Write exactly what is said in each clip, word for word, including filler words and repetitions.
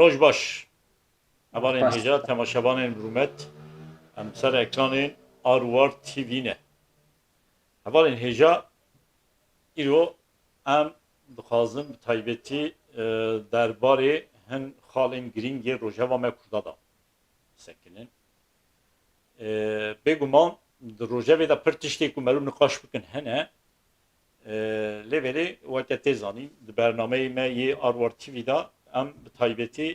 Roj baş. Hevalên hêja, temaşevanên rûmet, em ser ekranên Arwar T V ne. Hevalên hêja, îro em dixwazin bi taybetî, e, derbarê hin xalên girîng ê rojeva me Kurda de bisekinin. E, bêguman di rojevê de pir tiştê ku merû niqaş bikin hene. E, lê belê weke tê zanîn, di bernameyê me yê Arwar T V de em bi taybetî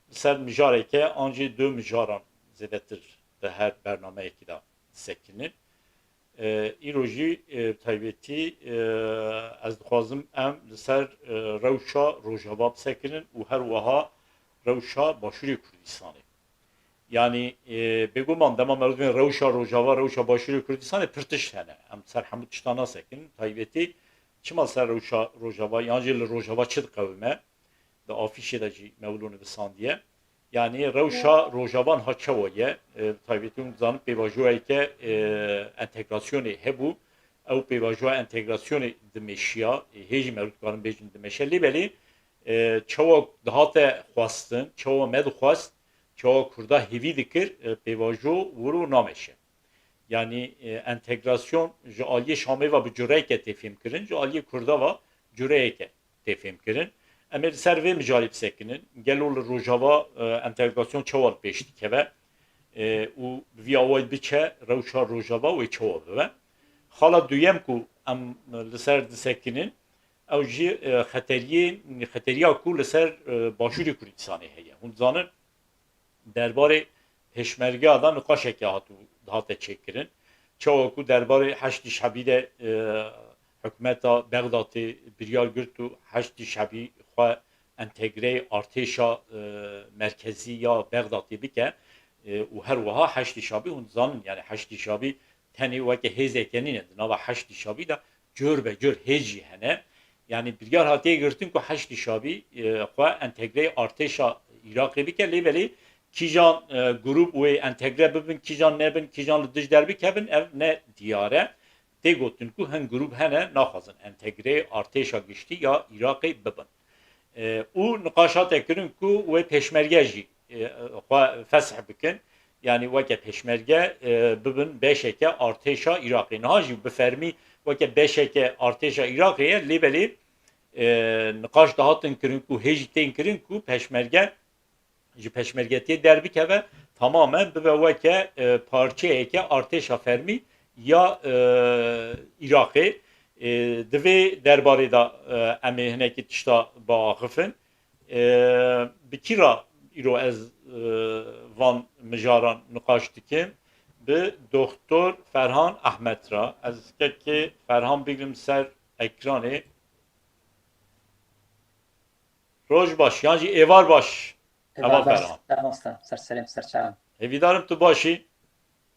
li ser mijareke an jî du mijaran zêdetir di her bernameyekî de disekinin. E, îro jî, e, bi taybetî, e, ez dixwazim em li ser, e, rewşa Rojava bisekinin û her wiha rewşa Başûrê Kurdistanê. Yanî, e, bêguman dema merû dibên rewşa Rojava, rewşa Başûrê Kurdistanê pir tişt hene. Em ser hemû tiştan nasekin. Taybetî çima ser rewşa Rojava, yan jî li Rojava çi diqewime? Di afîşê de jî me wilo nivîsandiye. Yanî rewşa Rojava niha çawa ye? E, taybetî hûn dizanin pêvajoyeke, e, entegrasyonê hebû. Ew pêvajoya entegrasyonê dimeşiya, e, hê jî merû dikarin bêjin dimeşe. Lê belê, e, çawa dihate xwestin, çawa me dixwest, çawa Kurda hêvî dikir, e, pêvajo wilo nameşe. Yanî, e, entegrasyon ji aliyê Şamê ve bi cureyeke tê fêmkirin, ji aliyê Kurda ve cureyeke tê fêmkirin. Em ê li ser vê mijarê bisekinin. Gelo li Rojava, e, entegrasyon çawa li pêş dikeve, e, û bi vî awayî biçe, rewşa Rojava wê çawa bibe? Xala duyem ku em li ser disekinin, ew jî, e, xeteriyê, xeteriya ku li ser, e, Başûrê Kurdistanê heye. Hûn dizanin, derbarê Pêşmergeya de niqaşeke hatû, hate çêkirin. Çawa ku derbarê Heşdî Şebî de, e, hikûmeta Bexdatê biryar girt û Heşdî Şebî xwe entegreyê artêşa, e, merkezî ya Bexdatê bike, e, û her wiha Heşdî Şebî, hûn dizanin, yanî Heşdî Şebî tenê weke hêzeke nîne. Di nava Heşdî Şebî de cur be cur hêz jî hene. Yanî biryar hatiye girtin ku Heşdî Şebî, e, xwe entegreyê artêşa Iraqê bike, lê belê kîjan, e, grûp wê entegre bibin, kîjan nebin, kîjan li dij derbikevin, ev ne diyar e. Tê gotin ku hin grûp hene naxwazin entegreyê artêşa giştî ya Iraqê bibin. E, û niqaş hate kirin ku wê pêşmerge jî, e, xwe fesh bikin. Yanî weke pêşmerge, e, bibin beşeke artêşa Iraqê. Niha jî bi fermî weke beşeke artêşa Iraqê ye, lê belê, e, niqaş dihatin kirin ku hê jî tên kirin ku pêşmerge ji pêşmergetiyê derbikeve, tamamen bibe weke, e, parçeyeke artêşa fermî ya, e, Iraqê. E, di vê derbarê de, e, em ê hinekî tişta biaxifin. E, bi kî re îro ez, e, van mijaran niqaş dikim? Bi Doktor Ferhan Ahmet re. Ez kekê Ferhan bigrim ser ekranê. Roj baş, yan jî êvar baş. Êvar baş, Ferhan. Ser mamoste, ser serê me, ser çavan. Hêvîdarim tu baş î.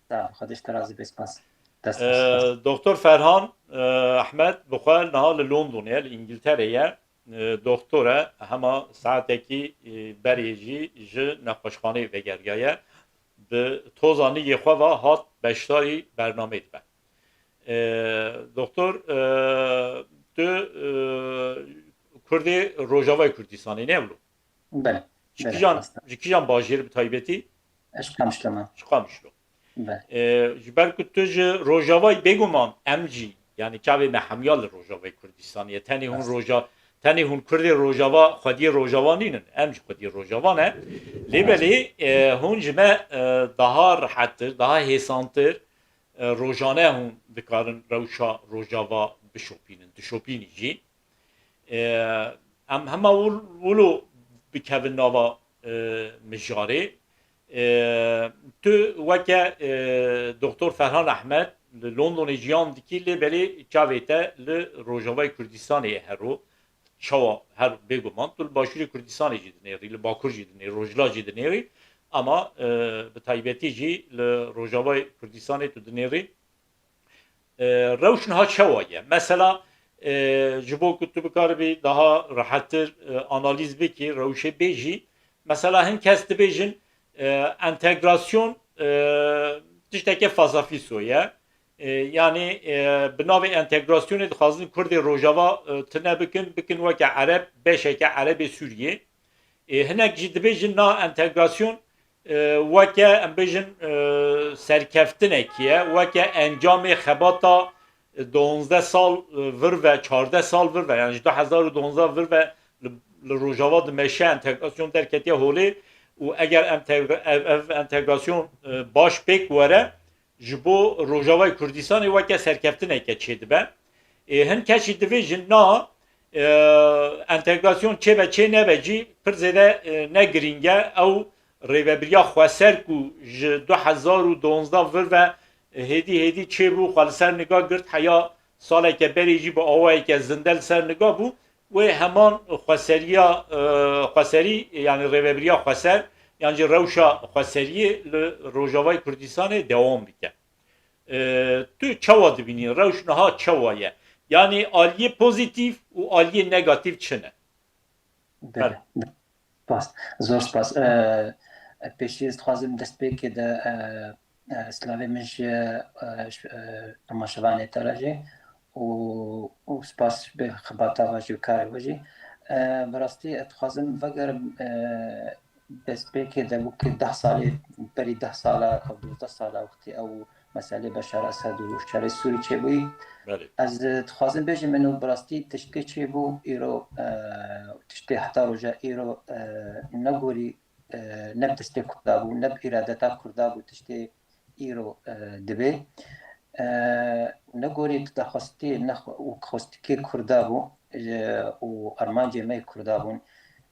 Sağ ol, Xwedê ji te razî be, spas. Dest Ee, Doktor Ferhan, e, Ahmet, bi xwe niha li Londonê ye, li Îngilterê ye. E, doktor e, hema saetekî, e, berê jî ji nexweşxaneyê vegeriyaye. Bi toza nigê xwe ve hat beşdarî bernameyê dibe. E, doktor, e, tu, e, Kurdê Rojavayê Kurdistanê ne wilo? Belê. Ji kîjan, ji kîjan bajêr bi taybetî? Ez ji Qamişlo me. Ji Qamişlo. Belê. E, ji ber ku tu ji Rojavayê bêguman em jî, yanî çavê me hemiya li Rojavayê Kurdistanê ye. Tenê hûn Roja-, tenê hûn Kurdê Rojava, xwediyê Rojava nînin. Em jî xwediyê Rojava ne. Lê belê, e, hûn ji me, e, daha rehettir, daha hêsantir, e, rojane hûn dikarin rewşa Rojava bişopînin, dişopînî jî. E, em hema wil-, wilo bikevin nava, e, mijarê. E, tu weke, e, Doktor Ferhan Ehmed li Londonê jiyan dikî, lê belê çavê te li Rojavayê Kurdistanê ye hero. Çawa her bêguman tu li Başûrê Kurdistanê jî dinêrî, li Bakur jî dinêrî, Rojhilat jî dinêrî, ama, e, bi taybetî jî li Rojavayê Kurdistanê tu dinêrî. E, rewş niha çawa ye? Mesela, e, ji bo ku tu bikaribî daha rehettir, e, analîz bikî, rewşê bêjî. Mesela hin kes dibêjin, e, entegrasyon, e, tişteke fasafiso ye. E, yanî, e, bi navê entegrasyonê dixwazin Kurdê Rojava, e, tune bikin, bikin weke Ereb, beşeke Erebê Sûriyê. Ê, hinek jî dibêjin na entegrasyon, e, weke, em bêjin, e, serkeftinekî ye, weke encamê xebata, e, duwazdeh sal, e, vir ve, çardeh sal vir ve, yani ji du hezar û duwazdeh vir ve li, li Rojava dimeşe, entegrasyon derketiye holê û eger entegr-, ev, ev entegrasyon, e, baş pêk were, ji bo Rojavayê Kurdistanê weke serkeftineke çêdibe. Ê, hin kes jî dibêjin na, e, entegrasyon çêbe çê nebe jî pir zêde, e, ne girîng e. Ew rêvebiriya xweser ku ji du hezar û duwazdeh vir ve hêdî hêdî çêbû, xwe li ser niga girt, heya saleke berê jî bi awayeke zinde li ser niga bû. Wê heman xweseriya, e, xweserî, yani rêvebiriya xweser, yan jî rewşa xweseriyê li Rojavayê Kurdistanê dewam bike. E, tu çawa dibînî? Rewş niha çawa ye? Yani aliyê pozîtîf û aliyê negatîf çi ne? Belê. Spas. Zor spas. E, pêşî ez dixwazim destpêkê de, e, e, slavê min ji, e, ş-, e, temaşevanê te re jî û, û spas ji bê xebata we jî û karê we jî. E, bi rastî ez dixwazim vegerim, e, destpêkê de wekî deh salê, berî deh sala, ew duwazdeh sala wextî ew meselê Beşar Esed û şerê Sûrî çêbûyî. Belê. Ez, e, dixwazim bêjim, min û bi rastî tiştê çêbû, îro, e, tiştê heta roja îro, e, negorî, e, ne bi destê Kurda bû, ne bi îradeta Kurda bû, tiştê îro, e, dibê. E, negorî daxwestê, ne xwe-, û xwestikê Kurda bû, e, û armancê me yê Kurda bûn.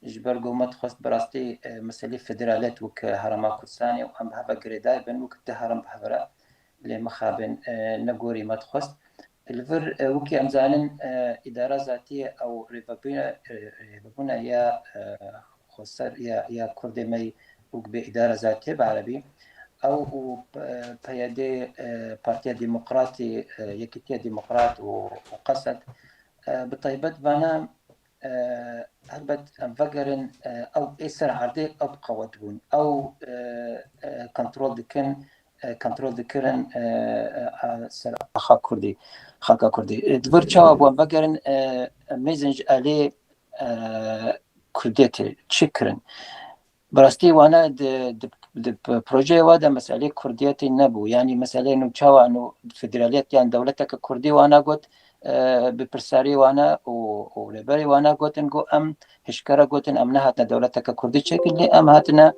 Ji ber ku me dixwest bi rastî, e, meselê federalet wek Herêma Kurdistanê û em bi hev ve girêdayî bin, wek du herêm bi hev re. Lê mixabin, e, ne gorî me dixwest. Li vir, e, wekî em zanin, e, îdara zatiyê ew rêvebûne, e, rêvebûne ya, e, xweser ya, ya Kurdê me wek bê îdara zatiyê bi erebî. Ew û, e, P Y D, e, Partiya Demokratî, e, Yekîtiya Demokrat û, û Qesed, e, bi taybet vana, e, helbet em vegerin, e, ew ê ser erdê ew bi qewet bûn. Ew, e, e, kontrol dikin, e, kontrol dikirin, e, e, e, ser axa Kurdî, xaka Kurdî. E, di vir çawa bû em vegerin, e, mêzin ji alê, e, Kurdiyetê çi kirin? Bi rastî wana di, di, di projeyê wa de meselê Kurdiyetê nebû. Yanî meselê nû çawa nû federaliyet yan dewleteke Kurdî wana got, e, bi pirsarî wana û, û rêberê wana gotin ku em hişkere gotin em nehatine dewleteke Kurdî çêkin, lê em hatine,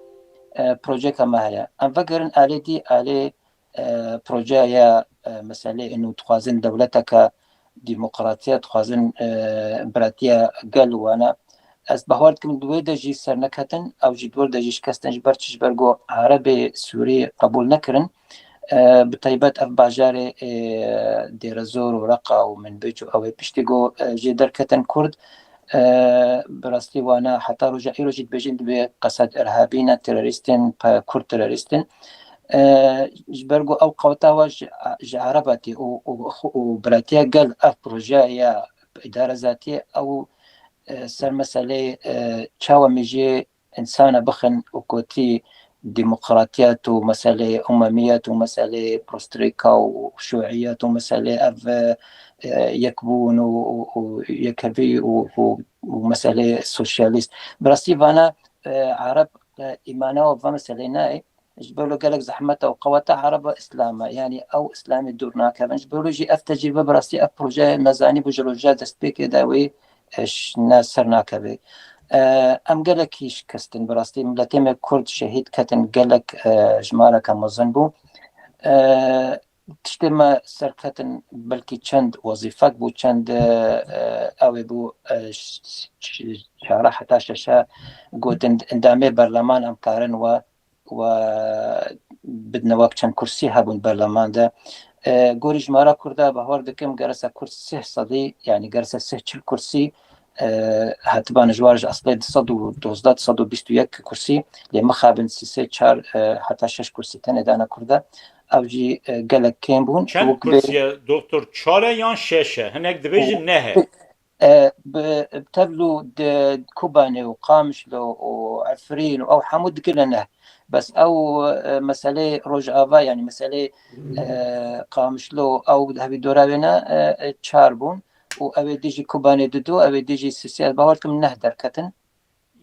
e, projeyeke me heye. Em vegerin alê dî, alê, e, projeya, e, meselê û dixwazin dewleteke demokratiye, dixwazin, e, biratiya gel wana. Ez bawer dikim di wê de jî serneketin, ew jî di wir de jî şikestin ji ber çi, ji ber ku Erebê Sûrî qebûl nekirin. E, bi taybet ev bajarê, e, Dêrezor û Reqa û Minbic û ew ê piştî ku, e, jê derketin Kurd, e, bi rastî wana heta roja îro jî dibêjin dibê Qesed irhabî ne, terorîst in, pe-, Kurd terorîst in. E, ji ber ku ew qeweta wa ji, ji Erebetî û, û, û biratiya gel ev projeya îdare zatiyê ew, e, ser meseleyê, e, çawa mêjiyê insana bixin û kotî demokratiyet û meseleyê umemiyet û meseleyê prostrêka û şûiyet û meseleyê ev, e, yekbûn û, û, û yekhevî û, û, û meseleyê sosyalîst. Bi rastî vana, e, Ereb, e, îmana û va meseleyê nayê. Ji ber gelek zehmet e û qeweta Ereba Îslam e. Yanî ew Îslamê dûr nakevin. Ji ber jî ev tecrîbe bi rastî ev proje me zanîbû ji roja destpêkê de wê, e, ş-, ne ser nakeve. E, em gelekî şikestin bi rastî. Miletê me Kurd şehîd ketin, gelek, e, jimareke mezin bû. E, tiştê me serketin belkî çend wezîfek bû, çend, e, ew ê bû, e, ş-, ş-, çara heta şeşe gotin endamê berleman em karin we we bidine wek çend kursî hebûn berleman de. E, gorî jimara Kurda bawer dikim gerese kurs sih sedî, yanî gerese sih çil kursî, e, hetiba ji war ji eslê du sed û dozdeh, du sed û bîst û yek kursî, lê mixabin sî sê çar, e, heta şeş kursî tenê dane Kurda. Ew jî, e, gelek kêm bûn. Çend kursî ye, doktor? Çar e yan şeş e? Hinek dibêjin neh e. E, bi, bi tevlû di Kobanê û Qamişlo û Efrîn û ew hemû digire neh. Bes ew, e, meseleyê Rojava, yanî meseleyê, e, Qamişlo ew di hevî dora wê ne, e, e, çar bûn û ew ê dijî Kobanê didu, ew ê dijî Sîsê, ez bawer dikim neh derketin.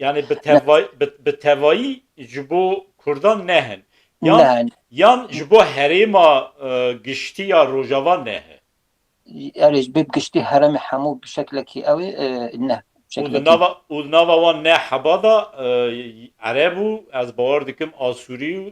Yani bi tevay-, bi, bi tevayî ji bo Kurdan nehin. Yan, Nehin. yan ji bo herêma, e, giştî ya Rojava nehe. Erê ji bê giştî heremê hemû bi şeklekî ew ê, e, ne. Û di nava, û di nava wan ne heba de, e, Ereb û ez bawer dikim Asûrî û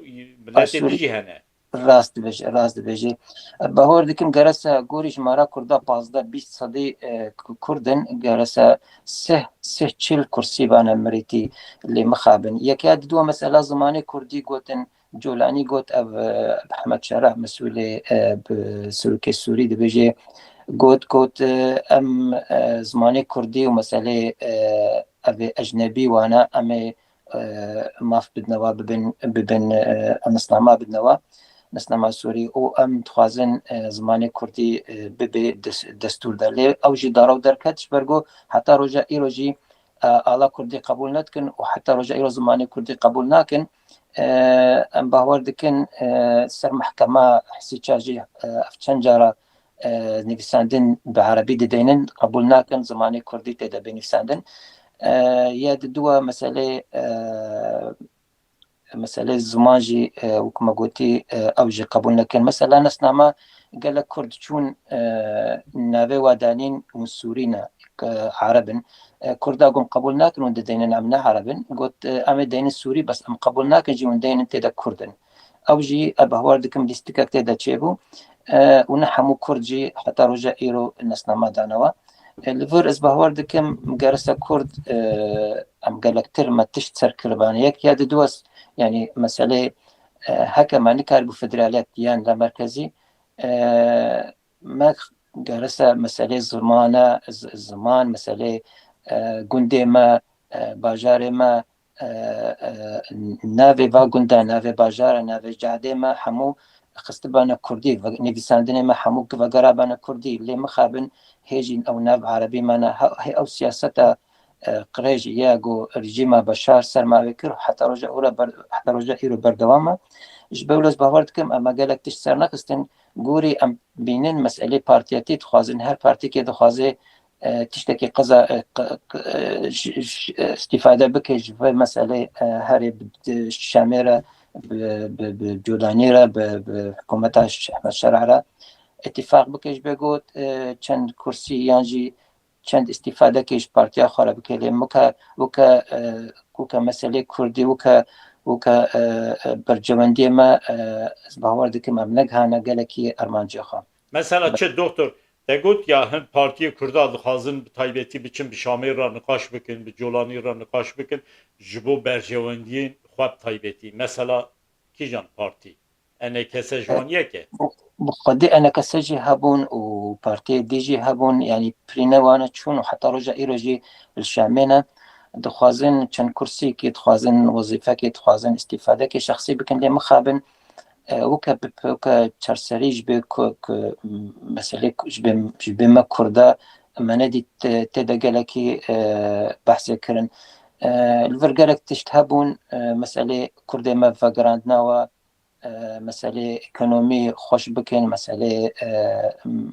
miletê Asûrî. Din jî hene. Rast dibêje, rast dibêje. Bawer dikim gerese gorî jimara Kurda pazdeh bîst sedî, e, Ku-, Kurd in, gerese sih, sih çil kursî vane mirîtî lê mixabin. Yeke ya diduwa mesela zimanê Kurdî gotin, Colanî got ev, e, Hemed Şereh mesûlê, e, bi Sirûkê Sûrî dibêje, got, got, e, em, e, zimanê Kurdî û meselê, e, ev ê ecnebî wane, em ê, e, maf bidnewa bibin, bibin, e, nasnama bidnewa, nasnama Sûrî û em dixwazin, e, zimanê Kurdî, e, bibe des-, destûr de. Lê ew jî dara û derket ji ber ku heta roja îro jî, e, ala Kurdî qebûl nedikin û heta roja îro zimanê Kurdî qebûl nakin. E, em bawer dikin, e, ser mehkema Hesî Çar jî, e, ev çend cara, e, nivîsandin bi erebî dideynin, qebûl nakin zimanê Kurdî tê de bê nivîsandin. E, ya diduwa meselê, e, meselê ziman jî, e, wek me gotî, e, ew jî qebûl nekin. Mesela nasnama gelek Kurd çûn, e, navê wa danîn hûn Sûrî ne, e, Ereb in. E, Kurda got em qebûl nakin hûn dideynin em ne Ereb in. Got, e, em ê deynin Sûrî, bes em qebûl nakin jî hûn deynin tê de Kurd in. Ew jî, e, bawer dikim lîstikek tê de çêbû. E, û ne hemû Kurd jî heta roja îro nasnama danewa. E, li vir ez bawer dikim gerese Kurd, e, em gelektir me tişt ser kiribane. Yek ya diduwa, yanî meselê, e, heke me nikaribû federaliyet yan la merkezî, e, me gerese meselê zimane, z-, ziman, meselê, e, gundê me, e, bajarê me, e, e, navê va gunda, navê bajara, navê cadê me hemû xistibane Kurdî, ve-, nivîsandinê me hemû vegerabane Kurdî. Lê mixabin hê jî ew nav Erebî me ne. He-, hê ew siyaseta, e, qirêj ye ku rejîma Beşar ser me wê kir, heta roja îro ber-, heta roja îro berdewam e. Ji ber wilo ez bawer dikim em me gelek tişt ser nexistin. Gorî em bînin meselê partiyetî dixwazin, her partîkê dixwaze, e, tiştekî qeza, e, q-, q-, e, ş-, ş-, e, îstîfade bike ji vê meselê, e, herê bi, di Şamê re, bi, bi, bi Colanî re, bi, bi hikûmeta Ş-, Ehmed Şer'a re îtîfaq bike ji bê got, e, çend kursî yan jî çend îstîfadekê ji partiya xwe re bike. Lê weke, weke, e, weke meselê Kurdî, weke, weke, e, e, berjewendiyê me, e, ez bawer dikim em negihane gelekî armancê xwe. Mesela çi, doktor? Te got ya hin partiyê Kurda dixwazin bi taybetî biçin bi Şamê re niqaş bikin, bi Colanî re niqaş bikin, ji bo berjewendiyên xwe bi taybetî. Mesela kîjan partî? Enekese ji wan yek e? Bi xwedî enekese jî hebûn û partiyê dî jî hebûn, yanî pirîne wane çûn û heta roja îro jî li Şamê ne. Dixwazin çend kursîkî, dixwazin wezîfekî, dixwazin îstîfadekî şexsî bikin, lê mixabin, e, weke bi, weke çarserî ji bê ku, ku meselê ku ji bê, ji bê me Kurda me nedît tê, tê de gelekî, e, behsê kirin. E, li vir gelek tişt hebûn, e, meselê Kurdê me vegerandinawa, e, meselê ekonomî xweş bikin, meselê, e, m-,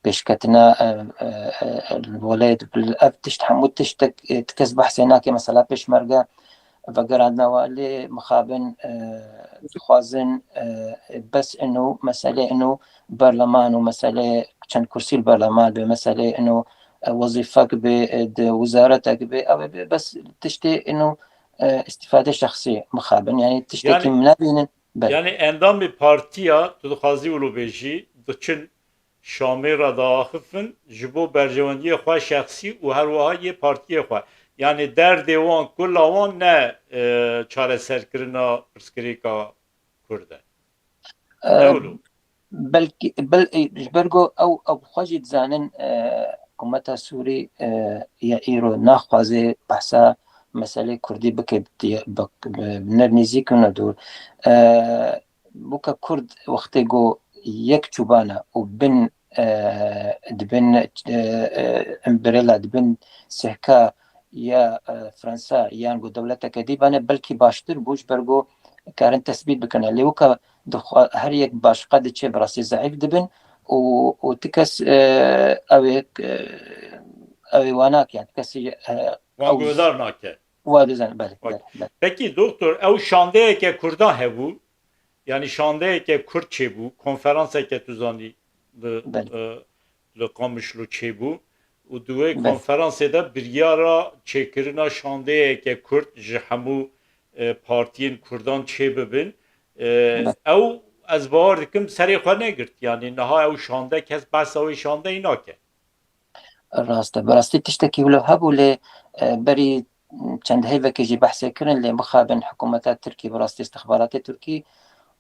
pêşketina, e, e, e, welêt, ev tişt hemû tiştek, e, ti kes behsê nake, mesela pêşmerge vegerandinawa lê mixabin, e, dixwazin, e, bes ino, meselê ino berleman û meselê çend kursî li berleman be, meselê ino, e, wezîfek be, e, di wizaretek be, ew ê be, bes tiştê ino, e, îstîfade şexsî mixabin. Yanî tiştekî Yanî, min nebînin. Belê. Yanî endamê partiya, tu dixwazî wilo bêjî, diçin Şamê re diaxifin ji bo berjewendiyê xwe şexsî û her wiha yê partiyê xwe. Yanî derdê wan, kula wan ne, e, çareserkirina pirsgirêka Kurd e. E, Ne wilo? Belkî, bel-, e, ji ber ku ew, ew xwe jî dizanin, e, hikûmeta Sûrî, e, ya îro naxwaze behsa meselê Kurdî bike bi, bi, bi nêr nêzîk û ne dûr. E, Weke Kurd wextê ku yek çûbana û bin, e, dibin, e, e, umbrella, dibin sehka ya, e, Fransa yan ku dewleteke dî bane, belkî baştir bû, ji ber ku karin tesbît bikin. Lê weke dixwa-, her yek başqa diçe, bi rastî zeîf dibin û, û ti kes, e, ew ê, e, ew ê wa nake, yani ti kesî, e, Wan guhdar nake. Wa dizan, belê, belê, belê. Pekî doktor, ew şandeyeke Kurdan hebû, yanî şandeyeke Kurd çêbû, konferanseke tu zanî li, Belê. e, li Qamişlo çêbû û di wê Belê. konferansê de biryara çêkirina şandeyeke Kurd ji hemû, e, partiyên Kurdan çêbibin. E, Belê. ew ez bawer dikim serê xwe negirt. Yanî niha ew şande kes behsa wê şandeyî nake. Rast e. Bi rastî tiştekî wilo hebû lê, e, berî çend heyvekê jî behsê kirin lê mixabin hikûmeta Tirkî bi rastî istixbaratê Tirkî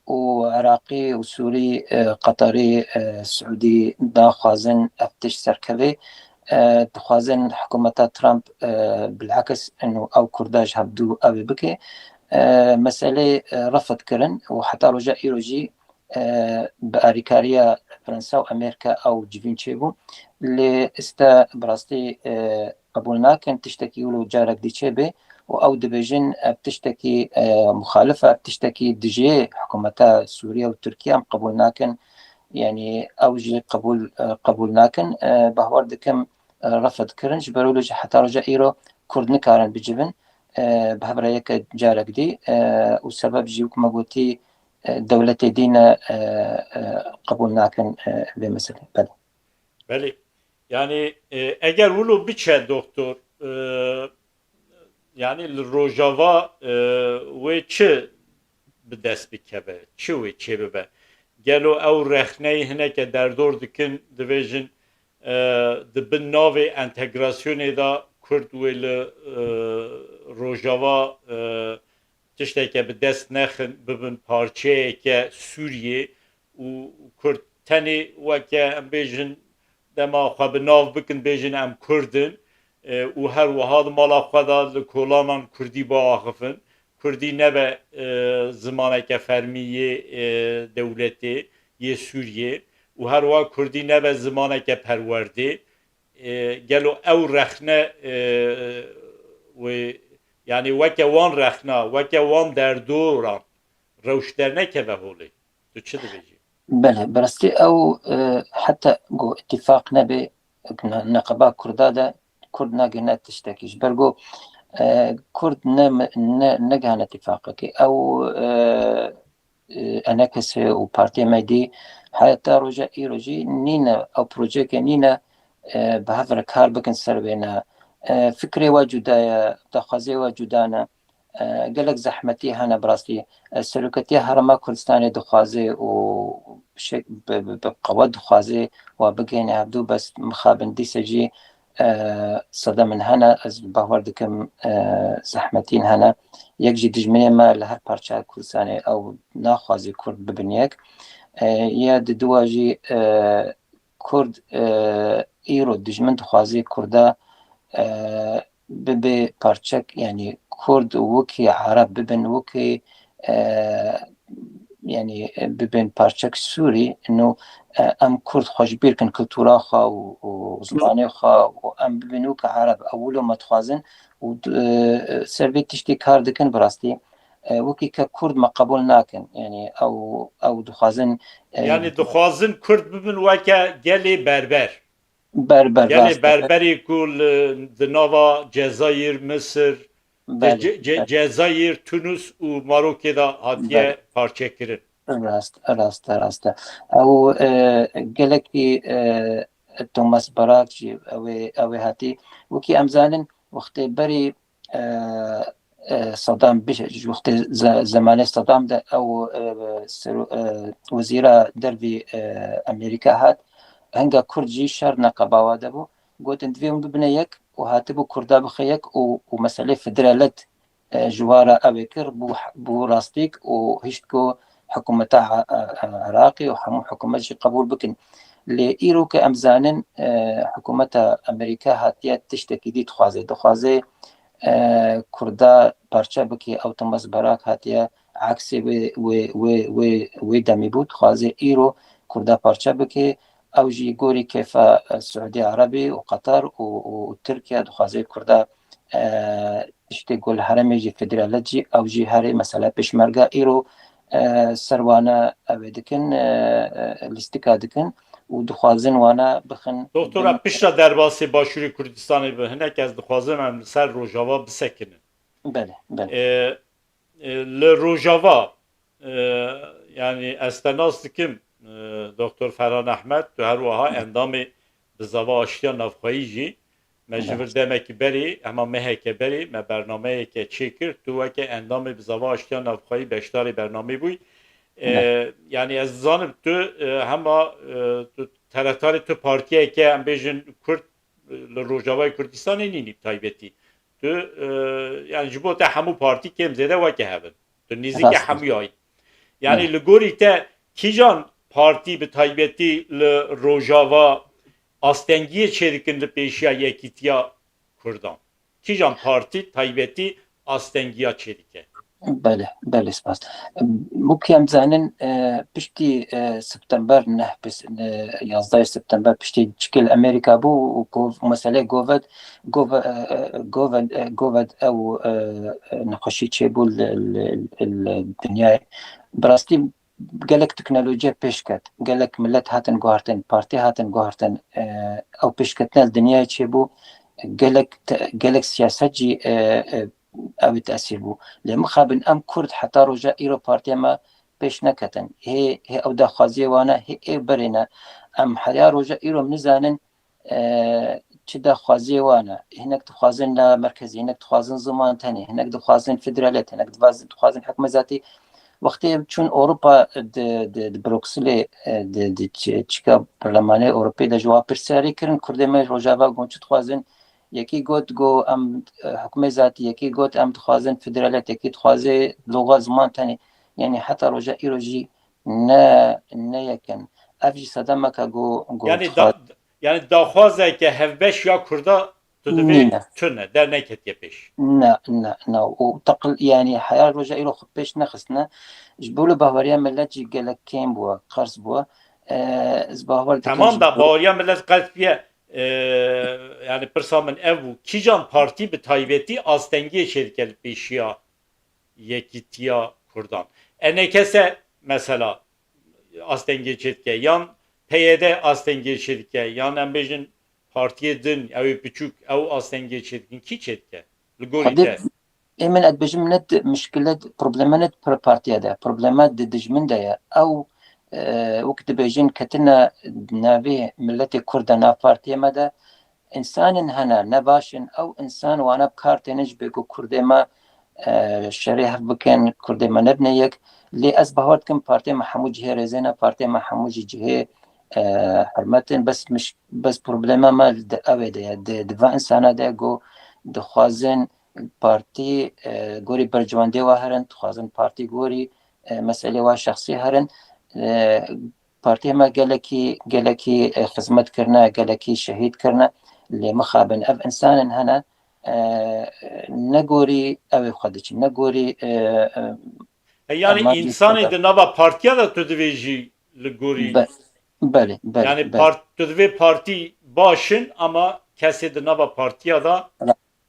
û Iraqî û Sûrî, e, Qetarî, e, Siûdî daxwazin ev tişt serkevê. E, dixwazin hikûmeta Trump, e, bilekis ino ew Kurda ji hevdû ew ê bike. E, meselê, e, refd kirin û heta roja îro jî e, bi alîkariya Fransa û Amerîka ew civîn çêbû. Lê iste bi rastî, e, qebûl nakin, tiştekî wilo carek dî çêbe û ew dibêjin, ev tiştekî, e, muxalif e, ev tiştekî dijê hikûmeta Sûriye û Tirkiye, em qebûl nakin. Yanî ew jî qebûl, e, qebûl nakin. E, bawer dikim, e, refd kirin. Ji ber wilo jî heta roja îro Kurd nikarin bicivin, e, bi hev re yeke carek dî, e, û sebeb jî wek me gotî, e, dewletê dî ne, e, e, qebûl nakin, e, vê meselê. Belê. Belê. Yanî, e, eger wilo biçe doktor, e, yanî li Rojava, e, wê çi bi dest bikeve, çi wê çêbibe? Gelo ew rexneyê hineke derdor dikin, dibêjin, e, di bin navê entegrasyonê de Kurd wê li, e, Rojava, e, tişteke bi dest nexin, bibin parçeyeke Sûriyê û Kurd tenê weke em bêjin dema xwe bi nav bikin, bêjin em Kurd in, e, û her wiha di mala xwe de li kolanan Kurdî biaxifin. Kurdî nebe, e, zimaneke fermî yê, e, dewletê, yê Sûriyê û her wiha Kurdî nebe zimaneke perwerdê. E, gelo ew rexne, e, wê, yanî weke wan rexna, weke wan derdoran rewş dernekeve holê? Tu çi dibêjî? Belê, bi rastî ew, e, heta ku îtîfaq nebe, ne-, neqeba Kurda de Kurd nagihne tiştekî. Ji ber ku, e, Kurd ne, ne, negihane îtîfaqekê. Ew, e, e, enekesê û partiyê me dî heta roja îro jî nîne, ew projeyeke nîne, e, bi hev re kar bikin ser wê ne. E, fikrê we cuda ye, daxwazê we cuda ne. E, gelek zehmetî hene bi rastî. E, Seroketiya Herêma Kurdistanê dixwaze û şek-, bi, bi, bi qewet dixwaze wa bigihîne hevdû, bes mixabin dîse jî, e, sedemên hene, ez bawer dikim, e, zehmetîn hene. Yek jî dijminê me li her parçeya Kurdistanê ew naxwaze Kurd bibin yek. E, ya di dua jî, e, Kurd, e, îro dijmin dixwaze Kurda, e, bibe parçek, yanî Kurd wekî Ereb bibin, wekî, e, yanî, e, bibin parçek Sûrî, ino, e, em Kurd xwe ji bîr kin, kultura xwe û, û zimanê xwe û em bibin wekî Ereb. Ew wilo me dixwazin û, e, ser vê tiştî kar dikin bi rastî. E, wekî ke Kurd me qebûl nakin. Yanî ew, ew dixwazin, e, Yanî dixwazin Kurd bibin weke gelê berber. Berber, Gelê rast e. berberî ku li, di nava Cezayir, Misir, Belê, Ce-, Ce-, belê. Cezayir, Tunus û Marokê de hatiye Belê. parçekirin. Rast, rast e, rast e. Ew, e, gelekî, e, Thomas Barak jî ew ê, ew ê hatî. Wekî em zanin, wextê berî, e, e, Saddam, bi-, ji wextê ze-, zemanê Saddam de ew, e, sero-, e, wezîra dervî, e, Amerîka hat, hinga Kurd jî şer neqeba wa de bû. Gotin, divê hûn bibine yek û hatibû Kurda bixe yek û, û meselê federalet, e, ji wa re ew ê kir, bû, bû rastîk û hişt ku hikûmeta, e, e, Iraqê û hemû hikûmet jî qebûl bikin. Lê îro ke em zanin, e, hikûmeta Amerîka hatiye tiştekî dî dixwaze. Dixwaze, e, Kurda parçe bike, ew Thomas Barak hatiye eksê wê, wê, wê, wê, wê demî bû. Dixwaze îro Kurda parçe bike. Ew jî gorî kêfa, e, Siûdî Erebî û Qatar û, û, û Tirkiye dixwaze Kurda, e, tiştê ku li herêmê jî federalet jî, ew jî herê mesela pêşmerga îro, e, ser wane ew ê dikin, e, e, lîstika dikin. û dixwazin wana bixin. Doktora, pişta derbasê Başûrê Kurdistanê bi hinek ez dixwazim em li ser Rojava bisekinin. Belê, belê. E, e, li Rojava, e, yanî ez te nas dikim, e, Doktor Ferhan Ehmed, tu her wiha endamê Bizava Aştiya Navxweyî jî. Me ji vir demekî berê, hema meheke berê, me bernameyeke çêkir. Tu weke endamê Bizava Aştiya Navxweyî beşdarê bernamê bûyî. E, yanî ez dizanim tu, e, hema, e, tu terefdarê tu partiyeke, em bêjin Kurd, e, li Rojavayê Kurdistanê nînî bi taybetî. Tu, e, yanî ji bo te hemû partî kêm zêde weke hev in. Tu nêzîkî hemûya yî. Yanî li gorî te kîjan partî bi taybetî li Rojava astengiyê çêdikin li pêşiya yekîtiya Kurdan? Kîjan partî taybetî astengiya çêdike? Belê, belê, spas. Wekî em dizanin, e, piştî, e, September neh, pis-, e, yazdeh September piştî çikê li Amerîka bû û gov-, meseleyê Goved, Gove-, e, e, Goved, e, Goved ew, e, e, nexweşî çêbû li, li, li dinyayê. Bi rastî gelek teknolojiye pêş ket, gelek milet hatin guhartin, partî hatin guhartin, e, ew pêşketina li dinyayê çêbû, gelek te-, gelek siyaset jî, e, e, ew ê tesîr bû. Lê mixabin em Kurd heta roja îro partiya me pêş neketin. Hê, hê ew daxwaziyê wane, hê ê berê ne. Em heta roja îro em nizanin, e, çi daxwaziyê wane. Hinek dixwazin na merkezî, hinek dixwazin ziman tenê, hinek dixwazin federaliyet, hinek dixwazin, dixwazin hikûmetî. Wextê em çûn Ewropa di, di, di Brukselê, e, di, di çi-, çika Perlemanê Ewropê de ji wan pirsiyarî kirin, Kurdê me Rojava got çi dixwazin. Yekî got, got em, e, hikûmetî, yekî got em dixwazin federaliyet, yekî dixwaze loga ziman tenê. Yanî heta roja îro jî ne, ne yekin. Ev jî sedemeke go, go Yanî da, yanî daxwazeke hevbeş ya Kurda tu divê tune, derneketiye pêş. Ne, ne, ne. Û teqil, yanî heta roja îro xwe pêş nexistine. Ji bo li baweriya millet jî gelek kêm bûye, qers bûye. E, ez bawer dikim. Temam da, baweriya millet qers bûye. E, yanî pirsa min ev bû. Kîjan partî bi taybetî astengiyê çêdike li pêşiya yekîtiya Kurdan? E N K S mesela astengiyê çêdike, yan P Y D astengiyê çêdike, yan em bêjin partiyê din, ew ê piçûk, ew astengiyê çêdikin. Kî çêdike? Li gorî te? Ê min, ez dibêjim, ne di, mişkile, probleme ne di partiya de, probleme di dijmin de ye. Ew, e, wek dibêjin, ketine navê miletê Kurd de nav partiya me de, însanên hene ne baş in, ew însan wana bi kar têne ji bê ku Kurdê me, e, şerê hev bikin, Kurdê me nebine yek. Lê ez bawer dikim partê me hemû cihê rêzê ne, partê me hemû jî cihê, e, hurmet in. Bes miş-, bes problema me di ew ê de ye, di, di va însana de ku dixwazin partî, e, gorî berjewendê wa herin, dixwazin partî gorî, e, meselê wa şexsî herin. E, Partiyê me gelekî, gelekî, e, xizmet kirine, gelekî şehîd kirine. Lê mixabin ev însanên hene, e, ne gorî ew ê xwe diçin, ne gorî, e, e, E, yanî însanê di nava partiya de tu divê jî li gorî. Be-, belê, belê, yanî belê. Part-, tu divê partî baş in, ama kesê di nava partiya de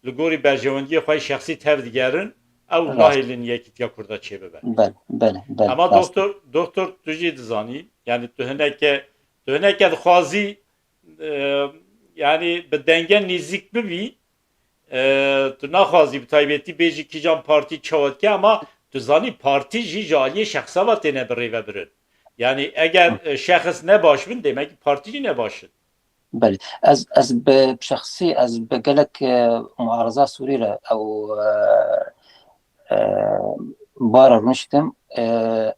li gorî berjewendiyê xwe yê şexsî tevdigerin, ew nahêlin yekîtiya Kurda çêbibe. Belê, belê, belê. Ama doktor, doktor, tu jî dizanî, yanî tu hineke, tu hineke dixwazî, e, yanî bi denge nêzîk bibî, e, tu naxwazî bi taybetî bêjî kîjan partî çawa dike, ama tu zanî partî jî ji aliyê şexsa ve têne birêvebirin. Yanî eger, e, şexs ne baş bin, demek ki partî jî ne baş in. Belê. Ez, ez bi şexsî, ez bi gelek, e, muareza Sûrî re ew, e, e, bara rûniştim. E,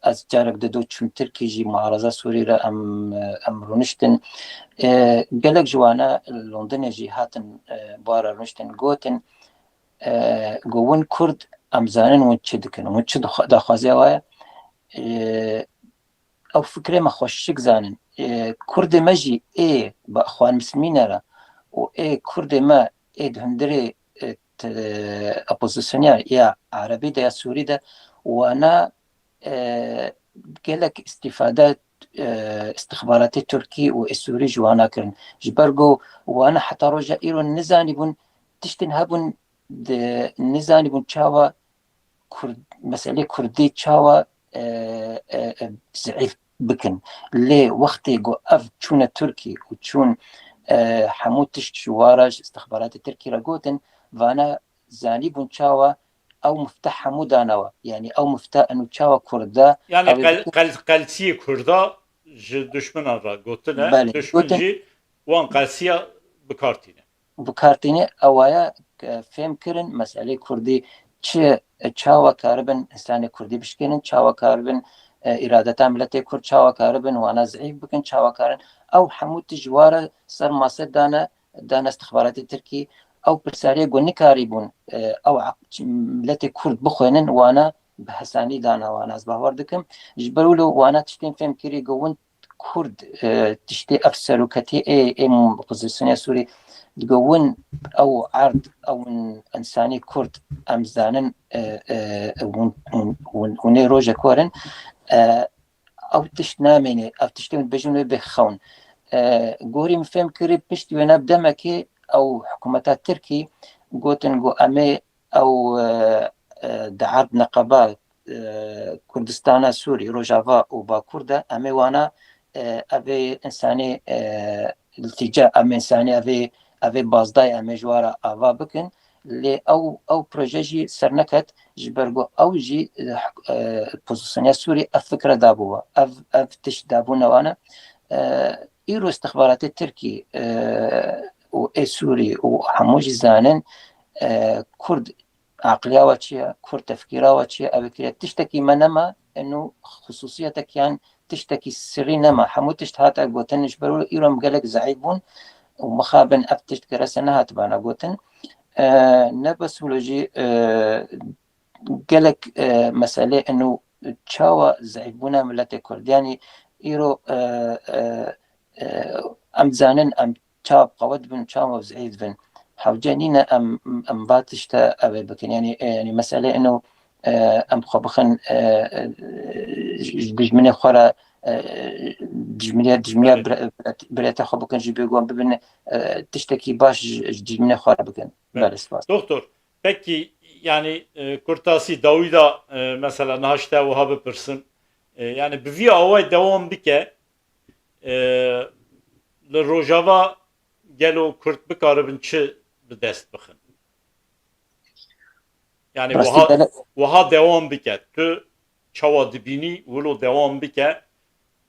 ez carek di dû çûm Tirkî jî muareza Sûrî re em, e, em rûniştin. E, gelek ji wana Londonê jî hatin, e, bara rûniştin, gotin, e, got, win Kurd em zanin win çi dikin, win çi daxwa-, daxwaziya wa ye. E, ew fikrê me xweşik zanin. Ê, Kurdê me jî ê bi Ixwan Mislimîne re û ê Kurdê me ê di hundirê, ê, t-, opozisyonyer ya Erebî de ya Sûrî de wana, ê, gelek îstîfade, ê, îstixbaratê Tirkî û ê Sûrî ji wana kirin. Ji ber ku wana heta roja îro nizanîbûn tiştên hebûn di, nizanîbûn çawa Kurd, meselê Kurdî çawa, e, e, e, zeîf bikin. Lê wextê ku ev çûne Tirkî û çûn, e, hemû tişt ji wa re, ji istixbaratê Tirkî re gotin, vana zanîbûn çawa ew mifteh hemû danawa. Yanî ew mifteh eno çawa Kurd da Yani ew ê qel, bikin. Qel, qelsiyê Kurda ji duşminan re gotine. Belê, Duşmin gotin. Jî wan qelsiya bi kar tîne. Bi kar tîne, ewaya, e, fêm kirin, meselê Kurdî çi, e, çawa karibin însanê Kurdî bişkênin, çawa karibin, e, îradeta miletê Kurd, çawa karibin wana zîf bikin, çawa karin. Ew hemû tişt ji wa re ser masê dane, dane istixbaratê Tirkî. Ew pirsariyê ku nikarîbûn, e, ew aq-, miletê Kurd bixwênin, wana bi hesanî dana wana. Ez bawer dikim. Ji ber wilo wana tiştên fêm kirî ku win Kurd, e, tiştê ev seroketî ê, ê opozîsyonê Sûrî digo win ew erd, ew in-, însanî Kurd em zanin, e, e, win, win, win, winê rojek werin, e, ew tişt namêne, ev tiştê win dibêjin wê bê xewn. E, gorî min fêm kirî pişt wêne bi demekê ew hikûmeta Tirkî gotin ku em ê ew, e, e, di erd neqeba, e, Kurdistana Sûrî, Rojava û Bakur de em ê wana, e, evê însanê, e, iltîca, em însanê evê, evê bazdayê em ê ji wa re ava bikin. Lê ew, ew proje jî serneket, ji ber ku ew jî, e, hik-, e, opozîsyona Sûrî ev fikre dabû we. Ev, ev tişt dabûne wana. E, îro istixbaratê Tirkî, e, û ê Sûrî û hemû jî zanin, e, Kurd aqliya we çi ye, Kurd tefkîra we çi ye, ev kiriye. Tiştekî me nema, eno xusûsiyetek yan tiştekî sirrî nema. Hemû tişt hate gotin, ji ber wilo îro em gelek zeîf bûn û mixabin ev tişt gerese nehatibana gotin. E, ne bes wilo jî, e, gelek, e, meselê eno çawa zeîfbûna miletê Kurd. Yanî îro, e, e, e, em dizanin em çawa bi qewet dibin, çawa bi zeîf dibin. Hewce nîne em, em va tişte ev ê bikin. Yanî, e, yanî mesele ino, e, em xwe bixin, e, e, ji dijminê xwe re, e, dijminiya, dijminiya Belê. bire-, bire-, birêta xwe bikin, ji bê wan bibin, e, tiştekî baş ji, ji dijminê xwe re bikin. Belê. Belê, spas. Doktor, pekî, yanî, e, kurtasî dawî da, e, mesela niha ji te wiha bipirsim. E, yanî bi vî awayî dewam bike, e, li Rojava gelo Kurd bikaribin çi bi dest bixin? Yanî Rastî wiha, gele- wiha dewam bike. Tu çawa dibînî, wilo dewam bike,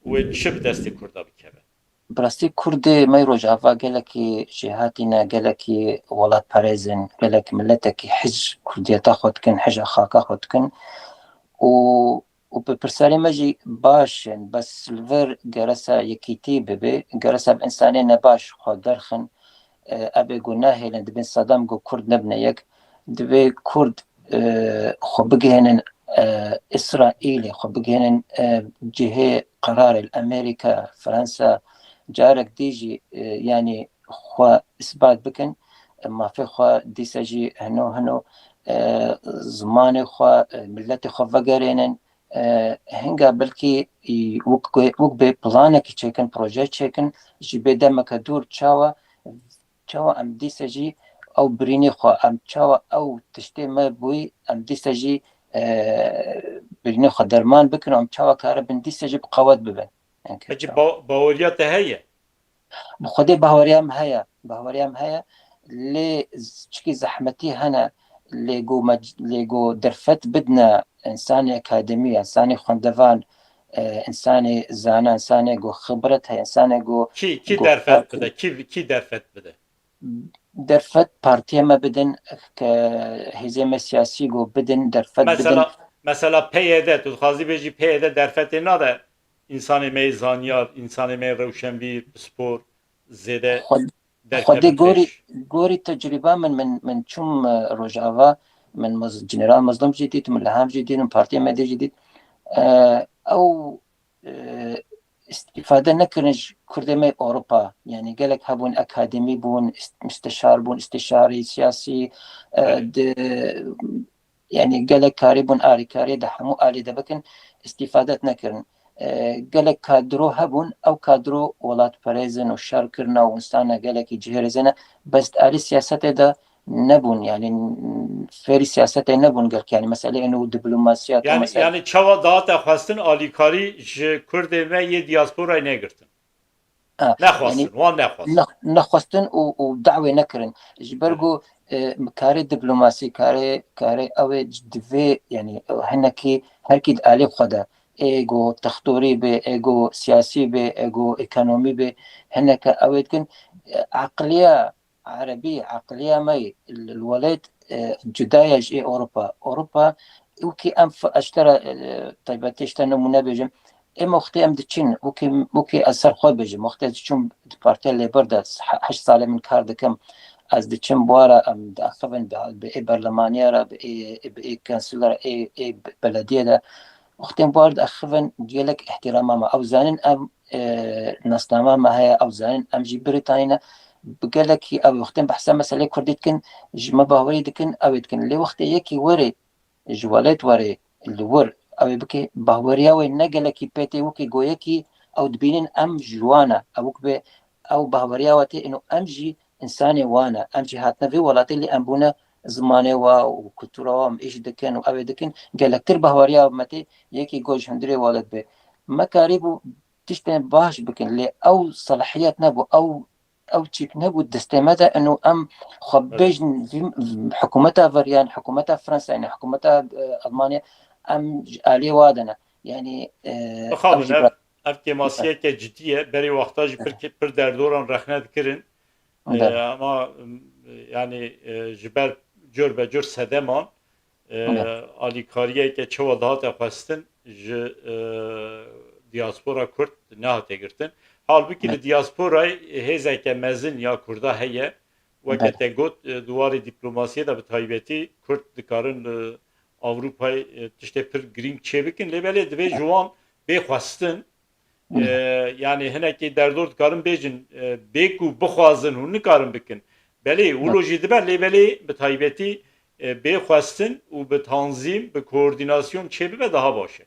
wê çi bi destê Kurda bikeve? Bi rastî Kurdê me yê Rojava gelekî jêhatî ne, gelekî welatperêz in, gelek miletekî hij Kurdiyeta xwe dikin, hija xaka xwe dikin û û pirsarê me jî baş in, bes li vir geresa yekîtî bibe, geresa bi însanê nebaş xwe derxin, e, ev ê ku nahêlin, dibên sedem ku Kurd nebine yek, divê Kurd, e, xwe bigihênin, e, Îsraîlê, xwe bigihênin, e, cihê qerarê li Amerîka, Fransa, carek dî jî, e, yanî xwe îsbat bikin, e, mafê xwe dîsa jî hino hino, e, zimanê xwe, e, miletê xwe vegerênin, e, hinga belkî, e, wek, wek bê planekî çêkin, proje çêkin, ji bê demeke dûr çawa, çawa em dîsa jî ew birînê xwe, em çawa ew tiştê me bûyî, em dîsa jî, e, birînê xwe derman bikin, em çawa karibin dîsa jî bi qewet bibin. Peki ba-, baweriya te heye? Bi xwedê bahweriya min heye, bahweriya min heye, lê z-, çikî zehmetî hene, lê go mec-, lê go derfet bidine însanê akademî, însanê xwendevan, e, însanê zana, însanê go xibret heye, însanê go Kî, kî go derfet kar bide, kir- kî, kî derfet bide? Derfet partiya me bidin, ke hêzê me siyasî go bidin, derfet bidin. Mesela, mesela P Y D, tu dixwazî bêjî P Y D derfetê nade? Însanê me yê zanyar, însanê me yê rewşenbîr, pispor, zêde Xwe-, derkevin Xwedê gorî, pêş. Gorî tecrîba min, min, min çûm, e, Rojava, min Mez-, General Mezlûm jî dît, min Leham jî dît, min Partiya Medê jî dît. E, ew, e, îstîfade nekirin ji Kurdê me Ewropa. Yanî gelek hebûn, akademî bûn, ist-, misteşar bûn, îstîşarî siyasî, e, Belê. di, Yanî gelek karî bûn alîkariyê di hemû alî de bikin, îstîfadet nekirin. E, gelek kadro hebûn, ew kadro welatperêz in û şer kirine û însan e, gelekî cihêrêzê ne, bes di alî siyasetê de nebûn, yani fêrî siyasetê nebûn gelkî, yani meseleyên û diplomasiyat û Yani mesele. yani çawa dihate xwestin alîkarî ji Kurdê me yê diasporayê negirtin? Ha, Nexwestin, yani wan nexwestin. nex- nexwestin û, û dawê nekirin. Ji ber Evet. ku e, karê diplomasî, karê, karê ew ê d- divê, yani hinekî herkî di alî xwe de, ê go textorî be, ê go siyasî be, ê go ekonomî be, hineke ew ê dikin, e, aqiliya erebî, aqiliya me li welêt e, cuda ye ji ê Ewropa. Ewropa wekî em f- ez ji te re, e, taybetî ji te nimûne bêjim. Ême wextê em diçin, wekî, wekî ez ser xwe bêjim, wextê ez diçûm di Partiya Labour de he- heşt salê min kar dikim, ez diçim bi wan re, em diaxivin bi, bi ê berlemaniya re, bi ê, bi ê kansilera, ê, ê belediyê de. Wextê em bi wan re diaxivin, gelek îhtîrama me. Ew zanin em e, nasnama me heye, ew zanin em jî Brîtanî ne. Bi gelekî ew wextên behsa meselê Kurdî dikin, ji me bawerî dikin, ew ê dikin. Lê wextê yekî were ji welêt were li wir ew ê bike, baweriya wê ne gelekî pê tê, wekî go yekî ew dibînin em ji wan e. Ew wek bê ew baweriya we tê, ino em jî însanê wan e. Em jî hatine vê welatê, lê em bûne zimanê we û kultura we, em êş dikin û ew ê dikin. Gelektir baweriya me tê, yekî go ji hundirê welat bê. Me karîbû tiştên baş bikin, lê ew selahiyet nebû, ew ew çîk nebû destê me de, ino em xwe Evet. bêjin vî hikûmeta vir yan hikûmeta Fransa yan hikûmeta e, Almanya, em ji aliyê wa de ne. Yani e, ew Bixabin, jî ev, bira- ev kêmasiyeke cidî ye. Berê wexta jî pir, pir derdoran rexne dikirin. E, Belê. Ama m, yani e, ji ber cur be cur sedeman e, Belê. alîkariyeke çawa dihate xwestin ji e, diaspora Kurd nehate girtin. Halbûkî li Belê. diasporayê hêzeke mezin ya Kurda heye. Weke Belê. te got, e, di warê diplomasiyê de bi taybetî Kurd dikarin li Ewropayê e, tiştê pir girîng çêbikin. Lê belê divê ji wan bê xwestin. E, Belê. Yani hinekî derdor dikarin bêjin, e, bê ku bixwazin hûn nikarin bikin. Belê, wilo jî dibe, lê belê bi taybetî e, bê xwestin û bi tanzîm, bi koordînasyon çêbibe daha baş e.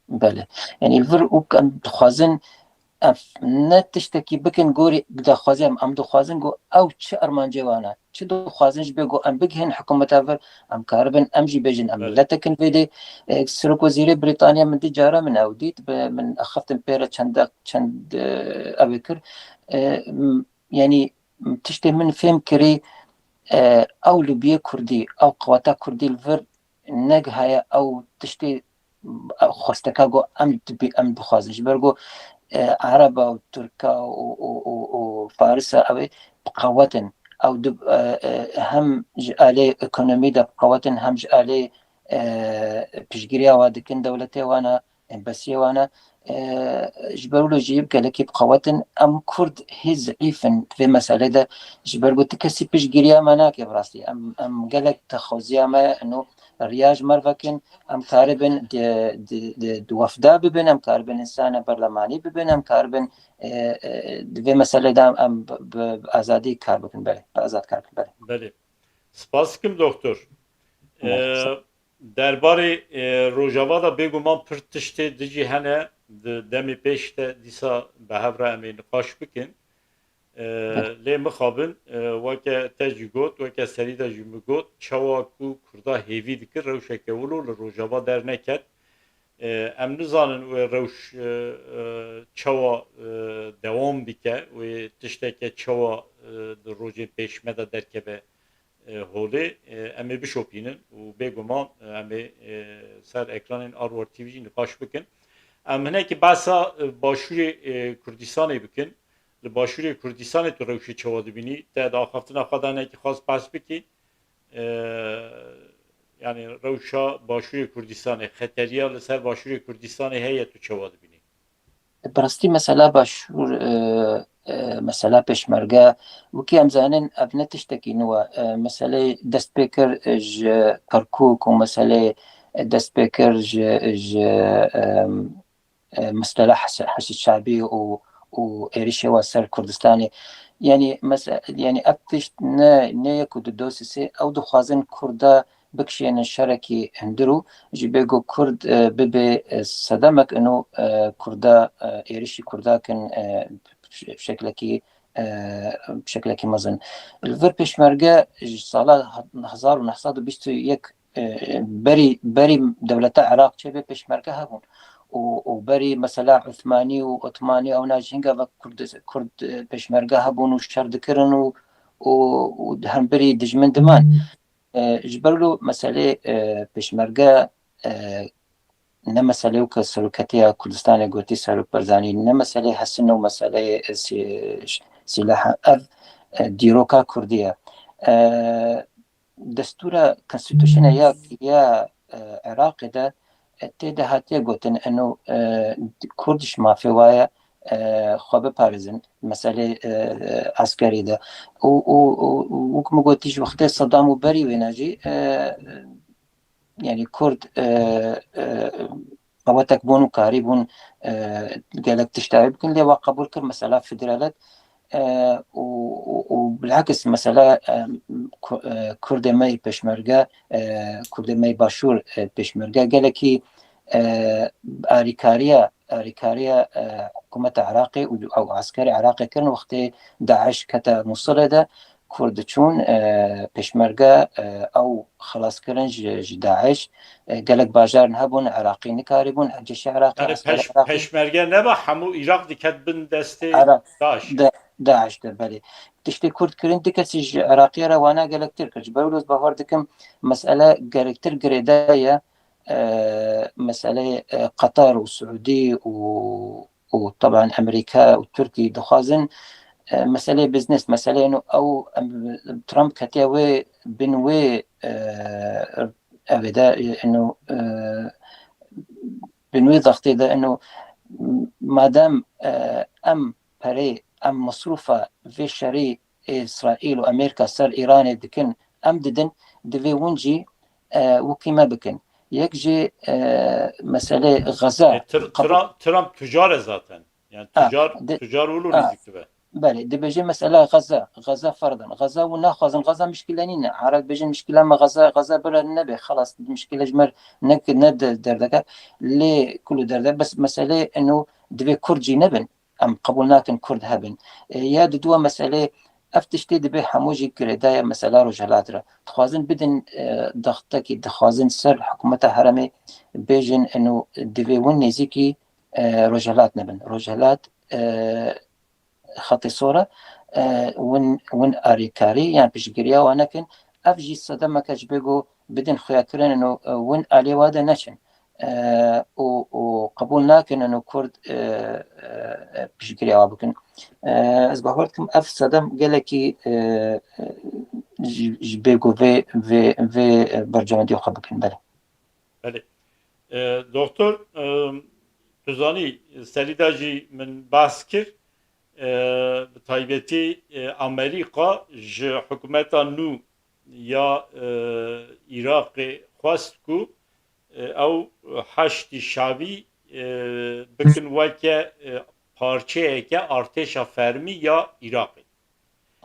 Belê. Yani vir û em dixwazin ev ne tiştekî bikin gorî daxwazê em. Em dixwazin ku ew çi armancê wan e, çi dixwazin ji bê ku em bigihên hikûmeta vir, em karibin, em jî bêjin, em Belê. miletekin vê dê. E, Serokwezîrê Brîtanya min dî cara min ew dît, bi min axiftin pê re çend deq, çend e, ew ê kir. E, m- yani m- tiştê min fêm kirî, e, ew lobiyê Kurdî, ew qeweta Kurdî li vir negihaye ew tiştê xwesteka ku em dibî-, em dixwazin. Ji ber ku e, Ereba û Tirka û, û, û, û Farisa ew ê bi qewet in. Ew di, e, e, hem ji alê ekonomî de bi qewet in, hem ji alê e, piştgiriya wa dikin dewletê wan e, embasiyê wan e. E, ji ber wilo jî gelekî bi qewet in. Em Kurd hê zeîf in vê meselê de. Ji ber ku ti kesî piştgiriya me nake bi rastî. Em, em gelek texoziya me ino riya ji me re vekin. Em karibin di, di, di, di wefda bibin, em karibin însana berlemanî bibin, em karibin e, e, di vê meselê de em bi, bi, bi azadî kar bikin, belê, bi azad kar bikin, belê. Belê. Spas dikim doktor. Belê, E, Derbarê e, Rojava de bêguman pir tiştê di jî hene, di demê pêş de dîsa bi hev re em ê niqaş bikin. E, Lê mixabin, e, weke te jî got, weke serî de jî min got, çawa ku Kurda hêvî dikir rewşeke wilo li Rojava derneket. E, em nizanin wê rewş e, e, çawa e, dewam bike, wê tişteke çawa e, di rojên pêş me de derkeve e, holê. E, em ê bişopînin û bêguman e, em ê e, ser ekranên Arwar T V jî niqaş bikin. Em hinekî behsa e, Başûrê e, Kurdistanê bikin. Li Başûrê Kurdistanê tu rewşê çawa dibînî? Te di axaftina xwe de hinekî xwest behs bikî. E, Yani rewşa Başûrê Kurdistanê, xeteriya li ser Başûrê Kurdistanê heye, tu çawa dibînî? Bi rastî mesela Başûr, e, e, mesela Pêşmerge, wekî em zanin ev ne tiştekî nû e. E, meselê dest pê kir ji Kerkûk û meselê dest pê kir ji, ji, e, e, mesela Heş-, Heşd Şabî û, û êrişê wa ser Kurdistanê. Yani, mese-, yani ev tişt ne, ne yek û du, du sê, ew dixwazin Kurda bikişênin şerekî hundir û ji bê ku Kurd e, bibe e, sedemek ino e, Kurda e, êrişî Kurda kin e, şeklekî e, bi şeklekî mezin. Li vir pêşmerge ji sala hezar û neh sed û bîst û yek, e, berî, berî dewleta Iraq çêbê pêşmerge hebûn. Û, û berî mesela Uthmanî û Otmanî ewna jî hinga ve Kurd, Kurd, e, pêşmerge hebûn û şer dikirin û, û, û hemberî dijmin diman. E, ji ber wilo meselê, e, pêşmerge, e, ne meselê weke seroketiya Kurdistanê gotî Serok Barzanî, ne meselê hesin û meseleyê, e, sî-, sîlaha ev, e, dîroka Kurdî ye. E, destûra konstîtusyona ya, ya, e, Iraqê de, e, tê de hatiye gotin, eno, e, Kurd ji mafê wa ye, e, xwe biparêzin, meselê, e, eskerî de. Û, û, û, û wek min gotî, ji wextê Sedam û berî wêne jî, e, yanî Kurd, e, e, qewetek bûn û karî bûn, e, gelek tişt dawî bikin, lê wa qebûl kir, mesela federalet, e, û, û, û bilhekis, mesela, e, Ku-, e, Kurdê me yê pêşmerge, e, Kurdê me yê Başûr, e, pêşmerge gelekî, e, arîkariya, arîkariya, e, hikûmeta Iraqê û ew eskerê Iraqê kirin wextê DAIŞ kete Mûsilê de, Kurd diçûn, e, pêşmerge, e, ew xelas kirin ji, ji DAIŞ. E, gelek bajarin hebûn, Iraqî nikarîbûn, cêşê Iraqê, Yani eskerê peş, Iraqê. Peşmerge neba hemû Iraq diket bin destê Iraq, DAIŞ. De, DAIŞ de, belê. Tiştê Kurd kirin, du kesî ji Iraqiya re wana gelektir kir. Ji ber wilo ez bawer dikim, mesele gelektir girêdayî ye, e, meseleyê, e, Qatar û Siûdî û, û teban Amerîka û Tirkî dixwazin, e, meseleyê biznes, meseleyê eno ew, em, Trump ketiye wê bin wê, e, evê de, e, eno, e, bin wê zextê de eno madem, e, em perê, em mesrûfa vê şerî Îsraîl û Amerîka ser Îranê dikin, em didin, divê win jî, e, wekî me bikin. Yek jî, e, meselê Xeza. E, Tr- Trump, Trump tucar e zaten. Yani Ha, tucar, di- tucar wilo Ha. nêzîk dibe. Belê, dibêje mesela Xeza, Xeza ferdin. Xeza û naxwazin, Xeza mişkile nîne. Arab dibêjin mişkile me Xeza, Xeza bira nebe. Xelas, mişkile ji me ne, ne de-, derdeke. Lê kulu derde, bes meselê eno divê Kurd jî nebin. Em qebûl nakin Kurd hebin. E, ya diduwa meselê, ev tiştê dibê hemû jî girêdayî mesela Rojhilat re. Dixwazin bidin, e, dextekî, dixwazin ser hikûmeta herêmê bêjin, eno divê win nêzîkî, e, Rojhilat nebin. Rojhilat, e, xetê sor e, e, win, win arêkarî yan piştgiriya wan nekin. Ev jî sedemeke ji bê ku bidin xuyakirin û, e, win aliyê wa de neçin. E, û, û qebûl nakin û Kurd, e, e, piştgiriya wa bikin. E, ez bawer dikim ev sedem gelekî, e, e, ji, ji bê ku vê, vê, vê, e, bercewendiyê xwe bikin. Belê. Belê. E, Doktor, e, tu zanî, serî de jî min behs kir, e, bi taybetî, e, Amerîka ji hikûmeta nû ya, e, Iraqê xwest ku, e, ew Heşdî Şabî, e, bikin weke, e, parçeyeke artêşa fermî ya Iraqê.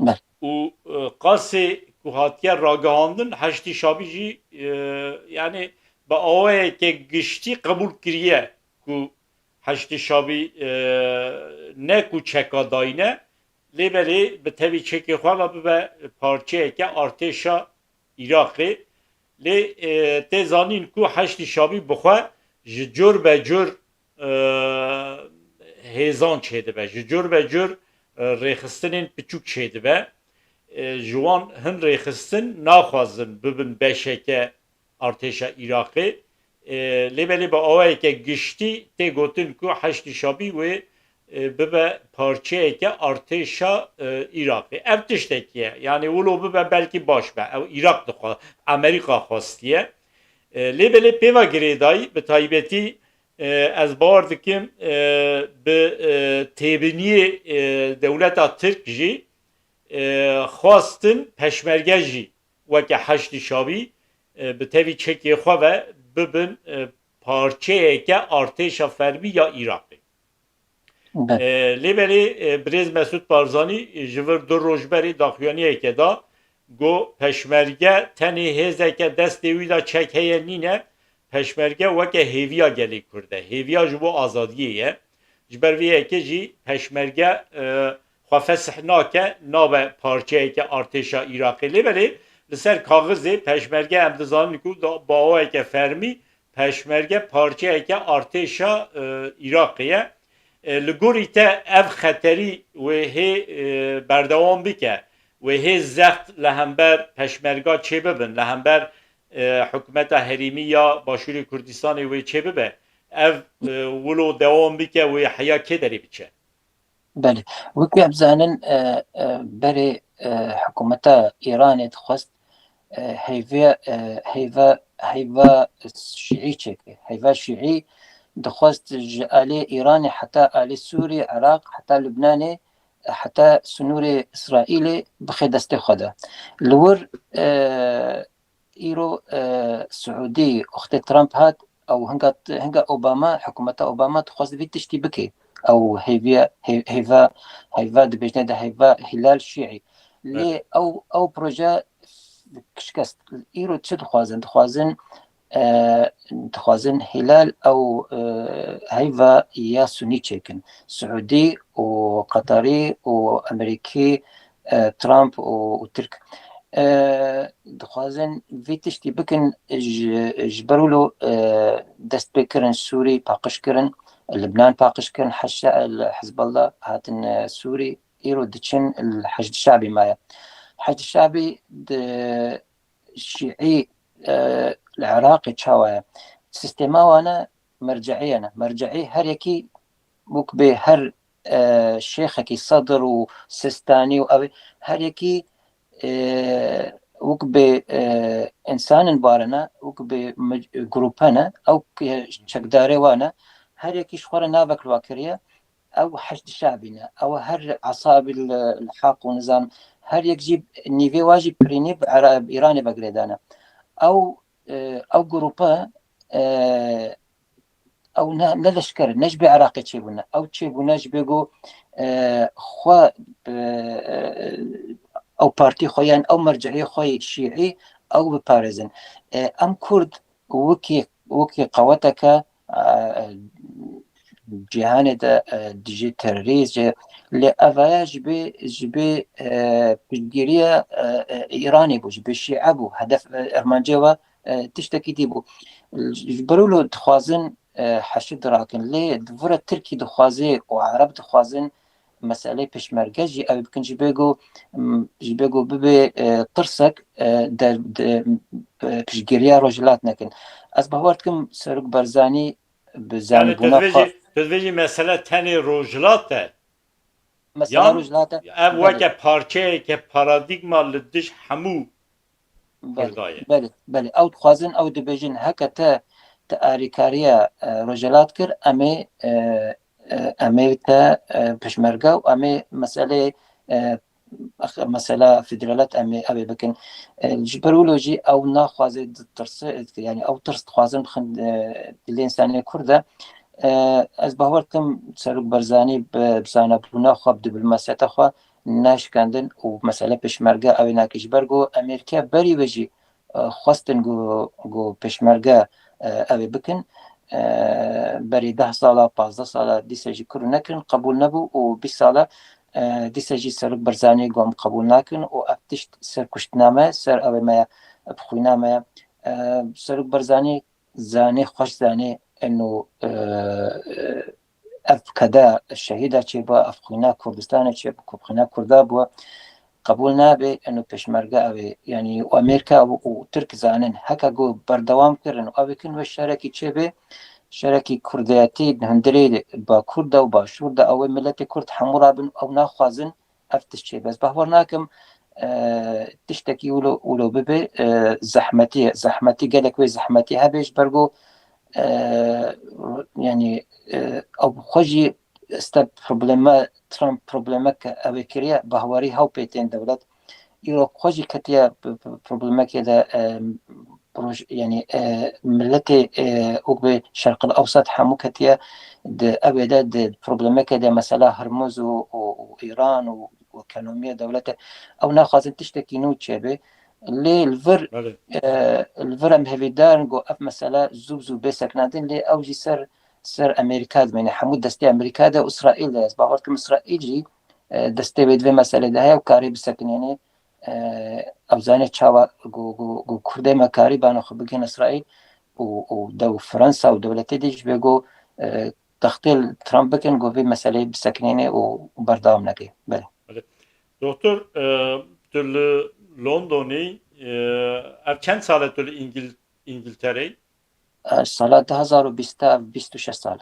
Belê. Û, e, qasê ku hatiye ragihandin, Heşdî Şabî jî, e, yani bi awayeke giştî qebûl kiriye ku Heşdî Şabî, e, ne ku çeka dayîne, lê belê bi tevî çekê xwe ve bibe parçeyeke artêşa Iraqê. Lê, e, tê zanîn ku Heşdî Şabî bi xwe ji cur be cur, e, hêzan çêdibe, ji cur be cur, e, rêxistinên piçûk çêdibe. E, ji wan hin rêxistin naxwazin bibin beşeke artêşa Iraqê. E, lê belê bi awayeke giştî tê gotin ku Heşdî Şabî wê, e, bibe parçeyeke artêşa, e, Iraqê. Ev tiştekî ye. Yani wilo bibe belkî baş be. Ew Iraq dixwa-, Amerîka xwestiye. E, lê belê pêva girêdayî, bi taybetî, e, ez bawer dikim, e, bi, e, têbiniyê, e, dewleta Tirk jî, e, xwestin peşmerge jî weke Heşdî Şabî, e, bi tevî çekê xwe ve bibin, e, parçeyeke artêşa fermî ya Iraqê. Be- E, lê belê, e, birêz Mesûd Barzanî ji vir du roj berê daxuyaniyeke da, got, peşmerge tenê hêzeke destê wî de çek heye nîne, peşmerge weke hêviya gelê Kurd e, hêviya ji bo azadiyê ye. Ji ber vê yekê jî peşmerge, e, xwe fesih nake, nabe parçeyeke artêşa Iraqê. Lê belê li ser kaxizê Pêşmerge em dizanin ku da-, bi awayeke fermî Pêşmerge parçeyeke artêşa, e, Iraqê ye. E, li gorî te ev xeterî wê hê, e, berdewam bike, wê hê zext li hember Pêşmerga çêbibin, li hember, e, hikûmeta herêmî ya Başûrê Kurdistanê wê çêbibe? Ev, e, wilo dewam bike, wê heya kê derê biçe? Belê. Wekî em zanin, e, e, berê, e, hikûmeta Îranê dixwest, e, heyve, e, heyva, heyva şîî çêke. Heyva şîî dixwest ji alê Îranê heta alê Sûrî, Iraq, heta Lubnanê, e, heta sinûrê Îsraîlê bixe destê xwe de. Li wir, e, îro, e, Siûdî, wextê Trump hat, ew hinga, hinga Obama, hikûmeta Obama dixwest vî tiştî bike. Ew hêviya, hê-, hêva, hêva dibêjne de hêva Hilal Şîî. Lê Evet. ew, ew proje şikest. Îro çi dixwazin? Dixwazin, e, dixwazin Hilal ew, e, heyva ya Sunî çêkin. Siûdî û Qetarî û Amerîkî, e, Trump û, û Tirk. E, dixwazin vî tiştî bikin ji, ji ber wilo, e, dest pê kirin Sûrî paqij kirin, Libnan paqij kirin, Heşe-, Hizballah hatin, e, Sûrî, îro diçin li Heşd Şabî maye. Heşd Şabî di şîî, e, li Iraqê çawa ye? Sîstema wan e, merceîye ne. Merceî her yekî wek bê her, e, şêxekî Sedr û Sistanî û ew ê her yekî, e, wek bê, e, însanin barine, wek bê mi-, grupe ne, ew ke çekdarê wan e, her yekî ji xwe re navek li wa kiriye, ew Heşd Şabî ne, ew her esabî li, li haq û nizam, her yek jî nîvê wa jî pirînî bi Ira-, bi Îranê ve girêdane. Ew, e, ew grupe, e, ew ne, ne leşker in, ne ji bê Iraqê çêbûne. Ew çêbûne ji bê ku, e, xwe, e, ew partî xwe yan ew merceî xwe yê şîî ew biparêzin. E, em Kurd wekî, wekî qeweteke, e, cîhanê de, e, dijî terorîst, jî, lê evaya ji bê, ji bê, e, piştgiriya, e, e, Îranê bû, ji bê Şîe bû. Hedef, e, armancê we, e, tiştekî dî bû. Ji ber wilo dixwazin, e, heşid rakin. Lê di vir re Tirkî dixwaze û Ereb dixwazin meselê pêşmerge jî ew bikin, ji bê ku, m, ji bê ku bibe, e, tirsek, e, de, de, e, piştgiriya Rojhilat nekin. Ez bawer dikim Serok Barzanî bi Yani tu zanîbûna dibêjî, xwe tu dibêjî mesele tenê Rojhilat e. Mesela Yan Rojhilat e. Ev Belê. weke parçeyeke paradîgma li dij hemû Belê, Kurda ye. belê, belê. Ew dixwazin, ew dibêjin, heke te, te alîkariya, e, Rojhilat kir, em ê, e, e, em ê te, e, pêşmerge û em ê meselê, e, ax-, mesela federalet em ê, ew ê bikin. E, ji ber wilo jî ew naxwaze ditirse, yani ew tirs dixwazin bixin, e, dilê însanê Kurd de. E, ez bawer dikim Serok Barzanî bi, bi zanebûna xwe, bi diplomasiyeta xwe naşkandin û mesele pêşmerge ew ê nake. Ji ber ku Amerîka berî wê jî, e, xwestin ku, ku pêşmerge, e, ew ê bikin. E, berî deh sala, pazdeh sala dîse jî kir û nekirin, qebûl nebû û bîst sala, e, dîse jî Serok Barzanî got em qebûl nakin û ev tişt serkuştname, ser ew ê me ye, bi xwîna me ye. E, Serok Barzanî zanê, xweş zanê, eno, e, e, ev keda şehîda çêbû, ev xwîna Kurdistanê çêbû, ku xwîna Kurda bû, qebûl nabe, eno pêşmerge ew ê, yani û Amerîka û, û Tirk zanin, heke ku berdewam kirin û ev ê kin wê şerekî çêbe, şerekî Kurdiyetî di hundirê Bakur de û Başûr de ew ê miletê Kurd hemû rabin, ew naxwazin, ev tişt çêbe. Ez bawer nakim, e, tiştekî wilo, wilo bibe, e, zehmetî ye. Zehmetî, gelek wê zehmetî hebe ji ber ku, e, yani, e, ew xwe jî este problema, Trump problemek ew ê kiriye, bahwerî hew pê tên dewlet. Îro xwe jî ketiye p-, p-, problemekê de, e, roj-, yani, e, miletê, e, wek bi Şerqil Ewsat hemû ketiye di ew ê de, di problemekê de, mesela Hirmuz û, û, û Îran û, û ekonomiya dewlete, ew naxwazin tiştekî nû çêbe. Lê li vir, Belê. e, li vir em hêvîdar in ku ev mesele zû bi zû bê sekinandin, lê ew jî ser, ser Amerîka dimîne. Hemû destê Amerîka de û Îsraîl de. Ez bawer dikim Îsraîl jî e, destê wê di vê meselê de heye û karê bisekinêne, e, ew zane çawa ku, ku, ku Kurdê me karî bana xwe bigihên Îsraîl û, û dew Fransa û dewletê dî ji vê ku, e, textê li Trump bikin ku vê meseleyê bisekinêne û, û berdewam neke. Belê. Belê. Doktor, e, tu li Londonî, e, ev çend sal e tu li Îngil-, Îngiltereyî? E, sala du hezar û bîst, ev bîst û şeş sal.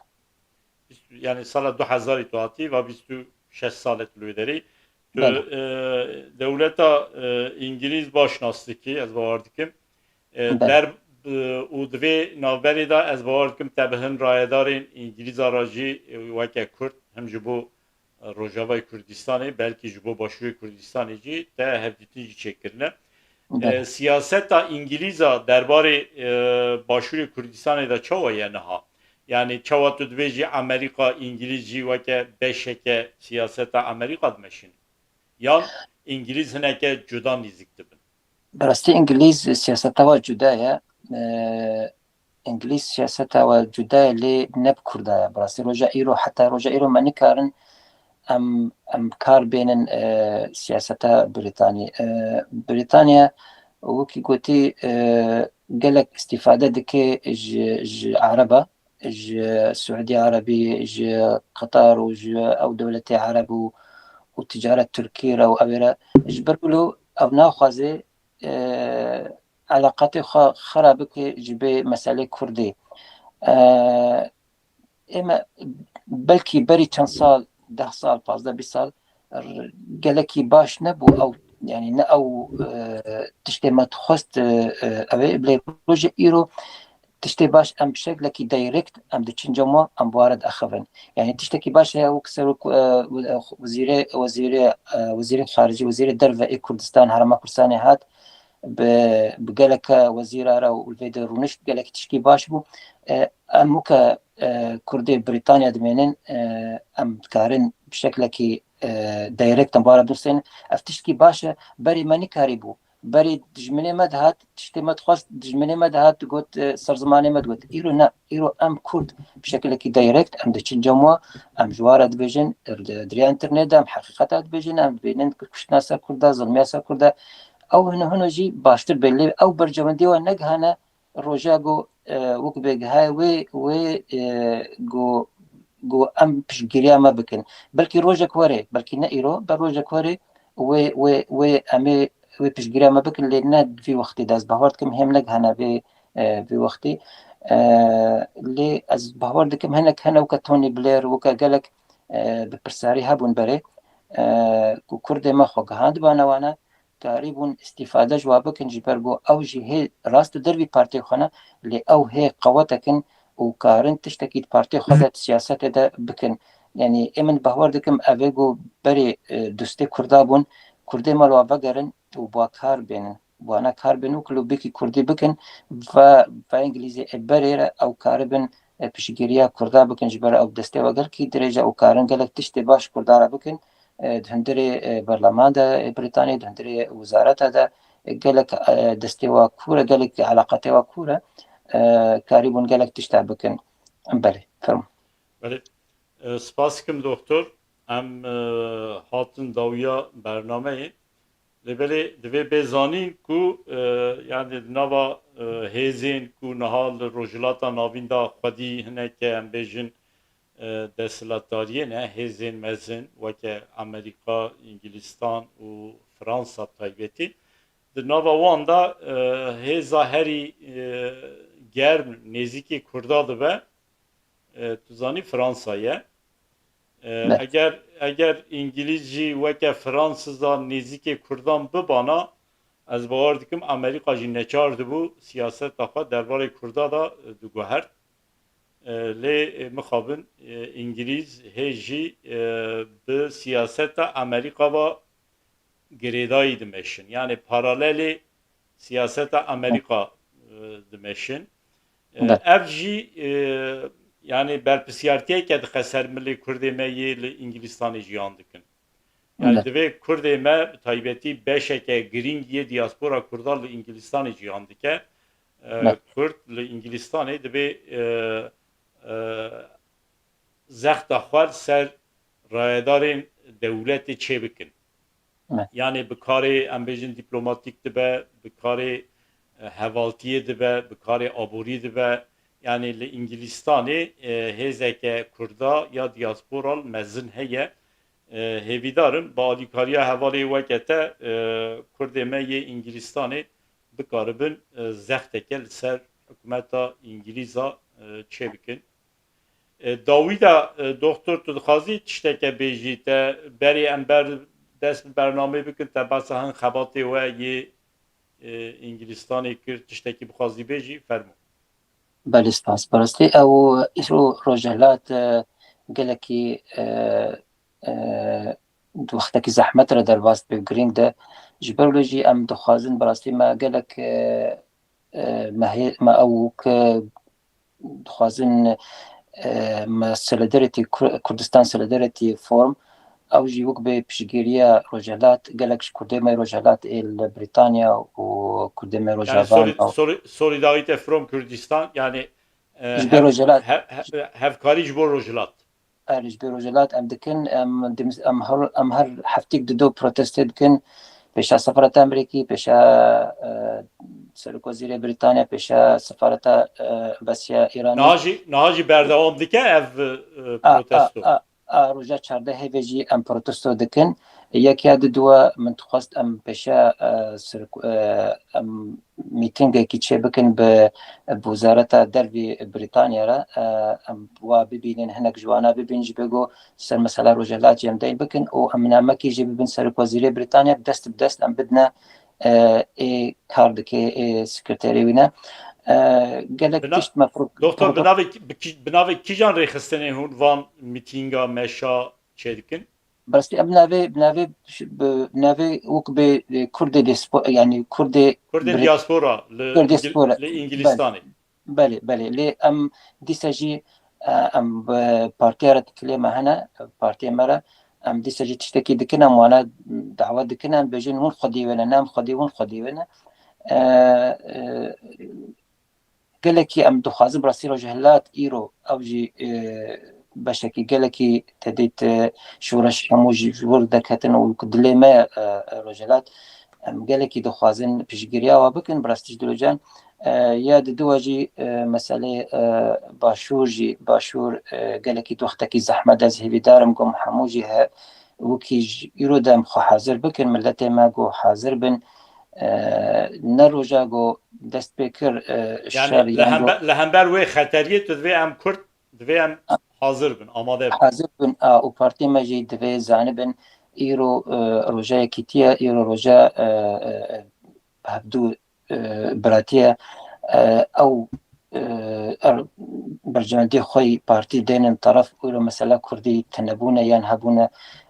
Bîst, yani sala du hezarî tu hatî, va bîst û şeş sal e tu li wê derê. Tu, Belê. e, dewleta, e, Îngilîz baş nas dikî, ez bawer dikim. E, Belê. der, e, û di vê navberê de ez bawer dikim te bi hin rayedarên Îngilîza re jî, e, weke Kurd, him ji bo, e, Rojavayê Kurdistanê, belkî ji bo Başûrê Kurdistanê jî te hevdîtin jî çêkirine. Belê. E, siyaseta Îngilîza derbarê, e, Başûrê Kurdistanê de çawa ye niha? Yani çawa tu dibêjî Amerîka, Îngilîz jî weke beşeke siyaseta Amerîka dimeşin? Yan Îngilîz hineke cuda nîzik dibin? Bi rastî Îngilîz siyaseta wa cuda ye. E, Îngilîz siyaseta wa cuda ye, lê ne bi Kurda ye. Bi rastî roja îro, heta roja îro me nikarin em, em kar bênin, e, siyaseta Brîtanî. E, Brîtanya wekî gotî, e, gelek îstîfade dike ji, ji Ereba, ji Siûdî Erebî, ji Qatar û ji ew dewletê Ereb û, û ticaret Tirkî re û ew ê re. Ji ber wilo ew naxwaze, e, eleqatê xwe xera bike ji bê meselê Kurdê. E, ême belkî berî çend sal, deh sal, pazdeh bîst sal, r-, gelekî baş nebû ew, yani ne ew, e, tiştê me dixwest, e, e, ew ê, lê roje îro tiştê baş em bi şeklekî direct em diçin cem wan, em bi wan re diaxivin. Yani tiştekî baş heye, wek serok, e, wezîrê, wezîrê, e, wezîrê xaricî, wezîrê derve ê Kurdistan, Herêma Kurdistanê hat, bi, bi geleke wezîra re û li vê de rûnişt, gelekî tişkî baş bû. E, em weke, e, Kurdê Brîtanya dimênin, e, em dikarin bi şeklekî, e, direct em bi wan re binusên. Ev tişkî baş e, berê me nikarîbû. Berê dijminê me dihat, tiştê me dixwest, dijminê me dihat, digot, e, ser zimanê me digot. Îro ne, îro em Kurd bi şekilekî direct, em diçin cem wan, em ji wan re dibêjin, di, di riya înternetê de em heqîqeta dibêjin, em dibêjin kuştina ser Kurda, zilmiya ser Kurda. Ew hino hino jî baştir bê, lê ew berjewendiya wan negihane roja ku, e, wek bê gihaye wê, wê, e, ku, ku em piştgiriya me bikin. Belkî rojek were, belkî ne îro, ber rojek were wê, wê, wê em ê wê piştgiriya me bikin, lê ne vî wextî de. Ez bawer dikim hêm negihane vê, e, vî wextî. E, lê ez bawer dikim hinek hene weke Tony Blair, weke gelek, e, berpirsiyarî hebûn berê, e, ku Kurdê me xwe gihandibane wana, karîbûn îstîfade ji wa bikin, ji ber ku ew jî hê rast û dervî partiyê xwe ne, lê ew hê qewetek in û karin tiştekî di partiyê xwe de, di siyasetê de bikin. Yani ê min bawer dikim ev ê ku berê, e, dostê Kurda bûn, Kurdê me li wa vegerin û bi wa kar bênin. Bi wana kar bênin û kilobekî Kurdî bikin, va, va Îngilîzê ê berê re ew karibin, e, piştgiriya Kurda bikin, ji ber ew destê we gelkî dirêj e û karin gelek tiştê baş Kurda re bikin. E, di hundirê, e, berleman de, e, Brîtanî, di hundirê wezareta de, e, gelek, e, destê wa kûr e, gelek eleqetê wa kûr e, e, karîbûn gelek tişta bikin. Belê, fermo. Belê. E, spas dikim, doktor. Em, e, hatin dawiya bernameyê. Lê belê divê bê zanîn ku, e, yani di nava, e, hêzên ku niha li Rojhilata Navîn de xwedî hineke, em bêjin, e, desthilatdariyê ne, hêzên mezin weke Amerîka, Îngilîstan û Fransa taybetî. Di nava wan de, e, hêza herî, e, germ nêzîkî Kurda dibe, e, tu zanî Fransa ye. E, Ne. eger, eger Îngilîz jî weke Fransiza nêzîkê Kurdan bibana, ez bawer dikim Amerîka jî neçar dibû siyaseta xwe derbarê Kurda de, e, diguhert. E, lê, e, mixabin, e, Îngilîz hê jî, e, bi siyaseta Amerîka ve girêdayî dimeşin. Yani paralelê siyaseta Amerîka, e, dimeşin. E, Evet. ev jî, e, yani berpirsiyartiyeke dixe ser milê Kurdê me yê li Îngilîstanê jiyan dikin. Yani Evet. divê Kurdê me, bi taybetî beşeke girîng yê diaspora Kurda li Îngilîstanê jiyan dike. E, Evet. Kurd li Îngilîstanê divê, e, e, zexta xwe li ser rayedarên, dewletê çêbikin. Evet. Yani bi karê, em bêjin, dîplomatîk dibe, bi karê, e, hevaltiyê dibe, bi karê aborî dibe. Yani li Îngilîstanê, e, hêzeke Kurda ya diasporal mezin heye. E, hêvîdar im, bi alîkariya hevalê weke te, e, Kurdê me yê Îngilîstanê bikaribin, e, zexteke li ser hikûmeta Îngilîza, e, çêbikin. E, dawî de, e, Doktor, tu dixwazî tişteke bêjî, te berê em ber dest bi bernamê bikin, te behsa hin xebatê we yê, e, Îngilîstanê kir, tiştekî bixwazî bêjî, fermo. Belê, spas. Bi rastî ew îro rojhilat, e, gelekî, e, e, di wextekî zehmet re derbas dibe, girîng de. Ji ber wê jî em dixwazin, bi rastî me gelek, e, e, me hê-, me ew wek dixwazin, e, me Solidarity, Kur-, Kurdistan Solidarity Forum, ew jî wek bê piştgiriya Rojhilat, gelek ji Kurdê me Rojhilat ê li Brîtanya û Kurdê me Yani Rojava soli-, soli-, Solidarité From Kurdistan, yani, e, Ji bo hev-, Rojhilat. Hev-, hev-, hevkarî ji bo Rojhilat. Er, ji bo Rojhilat em dikin, em dimis-, em her, em her heftîk dido protestê dikin. Pêşa sefareta Amerîkî, pêşa, e, Serokwezîrê Brîtanya, pêşa sefareta, e, embasiya Îranê. Niha jî, niha jî berdewam dike ev, e, A, a, protesto? A, a, roja çardehê ve jî em protesto dikin. Yek ya diduwa min dixwest em pêşa, e, ser-, e, em mîtingekî çêbikin bi, bi Wezareta Dervî Brîtanya re, e, em wa bibînin, hinek ji wana bibînin, ji bê ku ser mesela Rojhilat jî em deyn bikin û em namekî jî bibin Serokwezîrê Brîtanya, bi dest bi dest em bidine, e, ê kar dike, ê sekreterê wî ne. E, gelek Bina-, tişt me pro-, Doktor, pro-, bi navê ki-, bi ki-, bi navê kîjan rêxistinê hûn van mîtînga meşa çêdikin? Bi rastî em navê, bi navê, bi navê wek bê, e, Kurdê diaspo-, yani Kurdê Kurdên Brit-, diaspora li Kurd Îngil-, diaspora. Li Îngilîstanê. Belê, belê. Lê em dîsa jî, e, em bi partiya re dikilê me hene, partiyê me re, em dîsa jî tiştekî dikin, em wana dawa dikin, em bêjin hûn xwedî wê ne, ne em xwedî, hûn xwedî wê ne. E, e, Gelekî em dixwazin bi rastî Rojhilat îro ew jî, e, beşekî gelekî te dît, e, şoreş hemû jî ji wir derketin û ku dilê me, e, e, Rojhilat, em gelekî dixwazin piştgiriya we bikin, bi rastî ji dilo can. E, ya diduwa jî, e, meselê, e, Başûr jî, Başûr, e, gelekî di wextekî zehmet de ez hêvîdar im ku em hemû jî he, wekî ji îro de em xwe hazir bikin, miletê me ku hazir bin, e, ne roja ku dest pê kir, e, Yani şer li yan hember, li hember wê xeteriyê tu divê em Kurd, divê em hazir bin, amade bin. Hazir bin, a, û partiyê me jî divê zanibin, îro, e, roja yekîtiye, îro roja, e, e, e, hevdû, e, biratiye, e, ew, e, er, berjewendiyê xwe yî partî dênin teref, îro mesela Kurdî tunebûne yan hebûne,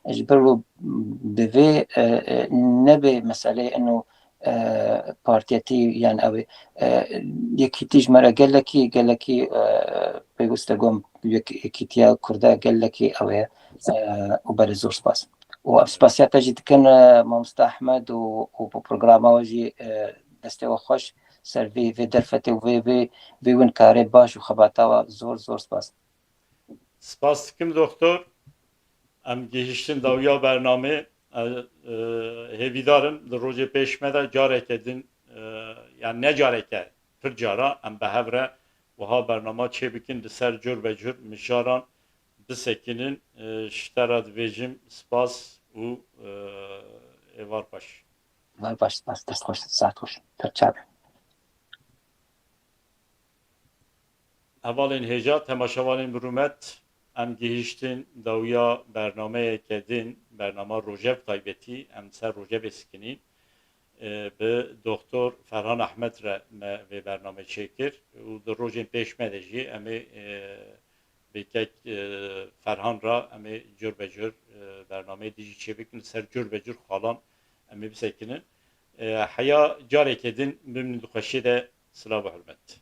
ji ber wê divê, e, e, nebe meseleyê ino, e, partiyetî yan ew ê, e, yekîtî ji me re gelekî, gelekî, e, pêwîst e, gom yek-, yekîtiya Kurda gelekî ew ê, e, û belê zor spas. Û em spasiya te jî dikin, e, Mamoste Ehmed û, û bi programa we jî, e, destê we xweş ser vê, vê derfetê û vê, vê, vê win karê baş û xebata we zor, zor spas. Spas dikim doktor. Em gihiştin dawiya bernamê. E, e, hêvîdar im di rojê pêş me de careke din, e, yan ne careke, pir cara em bi hev re wiha bernama çêbikin, li ser cur be cur mijaran bisekinin. E, ji te re dibêjim spas û, e, êvar xweş. Êvar baş, spas, dest xweş, saet xweş. Pir çav e. Hevalên hêja, temaşevanên bi rûmet, em gihiştin dawiya bernameyeke din, bernama Rojev taybetî, em ser Rojevê sikinîn. E, bi Doktor Ferhan Ehmed re me vê bernamê çêkir û di rojên pêş me de jî em ê, e, bi kek, e, Ferhan re em ê cur be cur, e, bernameyê dijî çêbikin, li ser cur be cur xalan em ê bisekinin. E, heya careke din bimînin di xweşiyê de, silav û hurmet.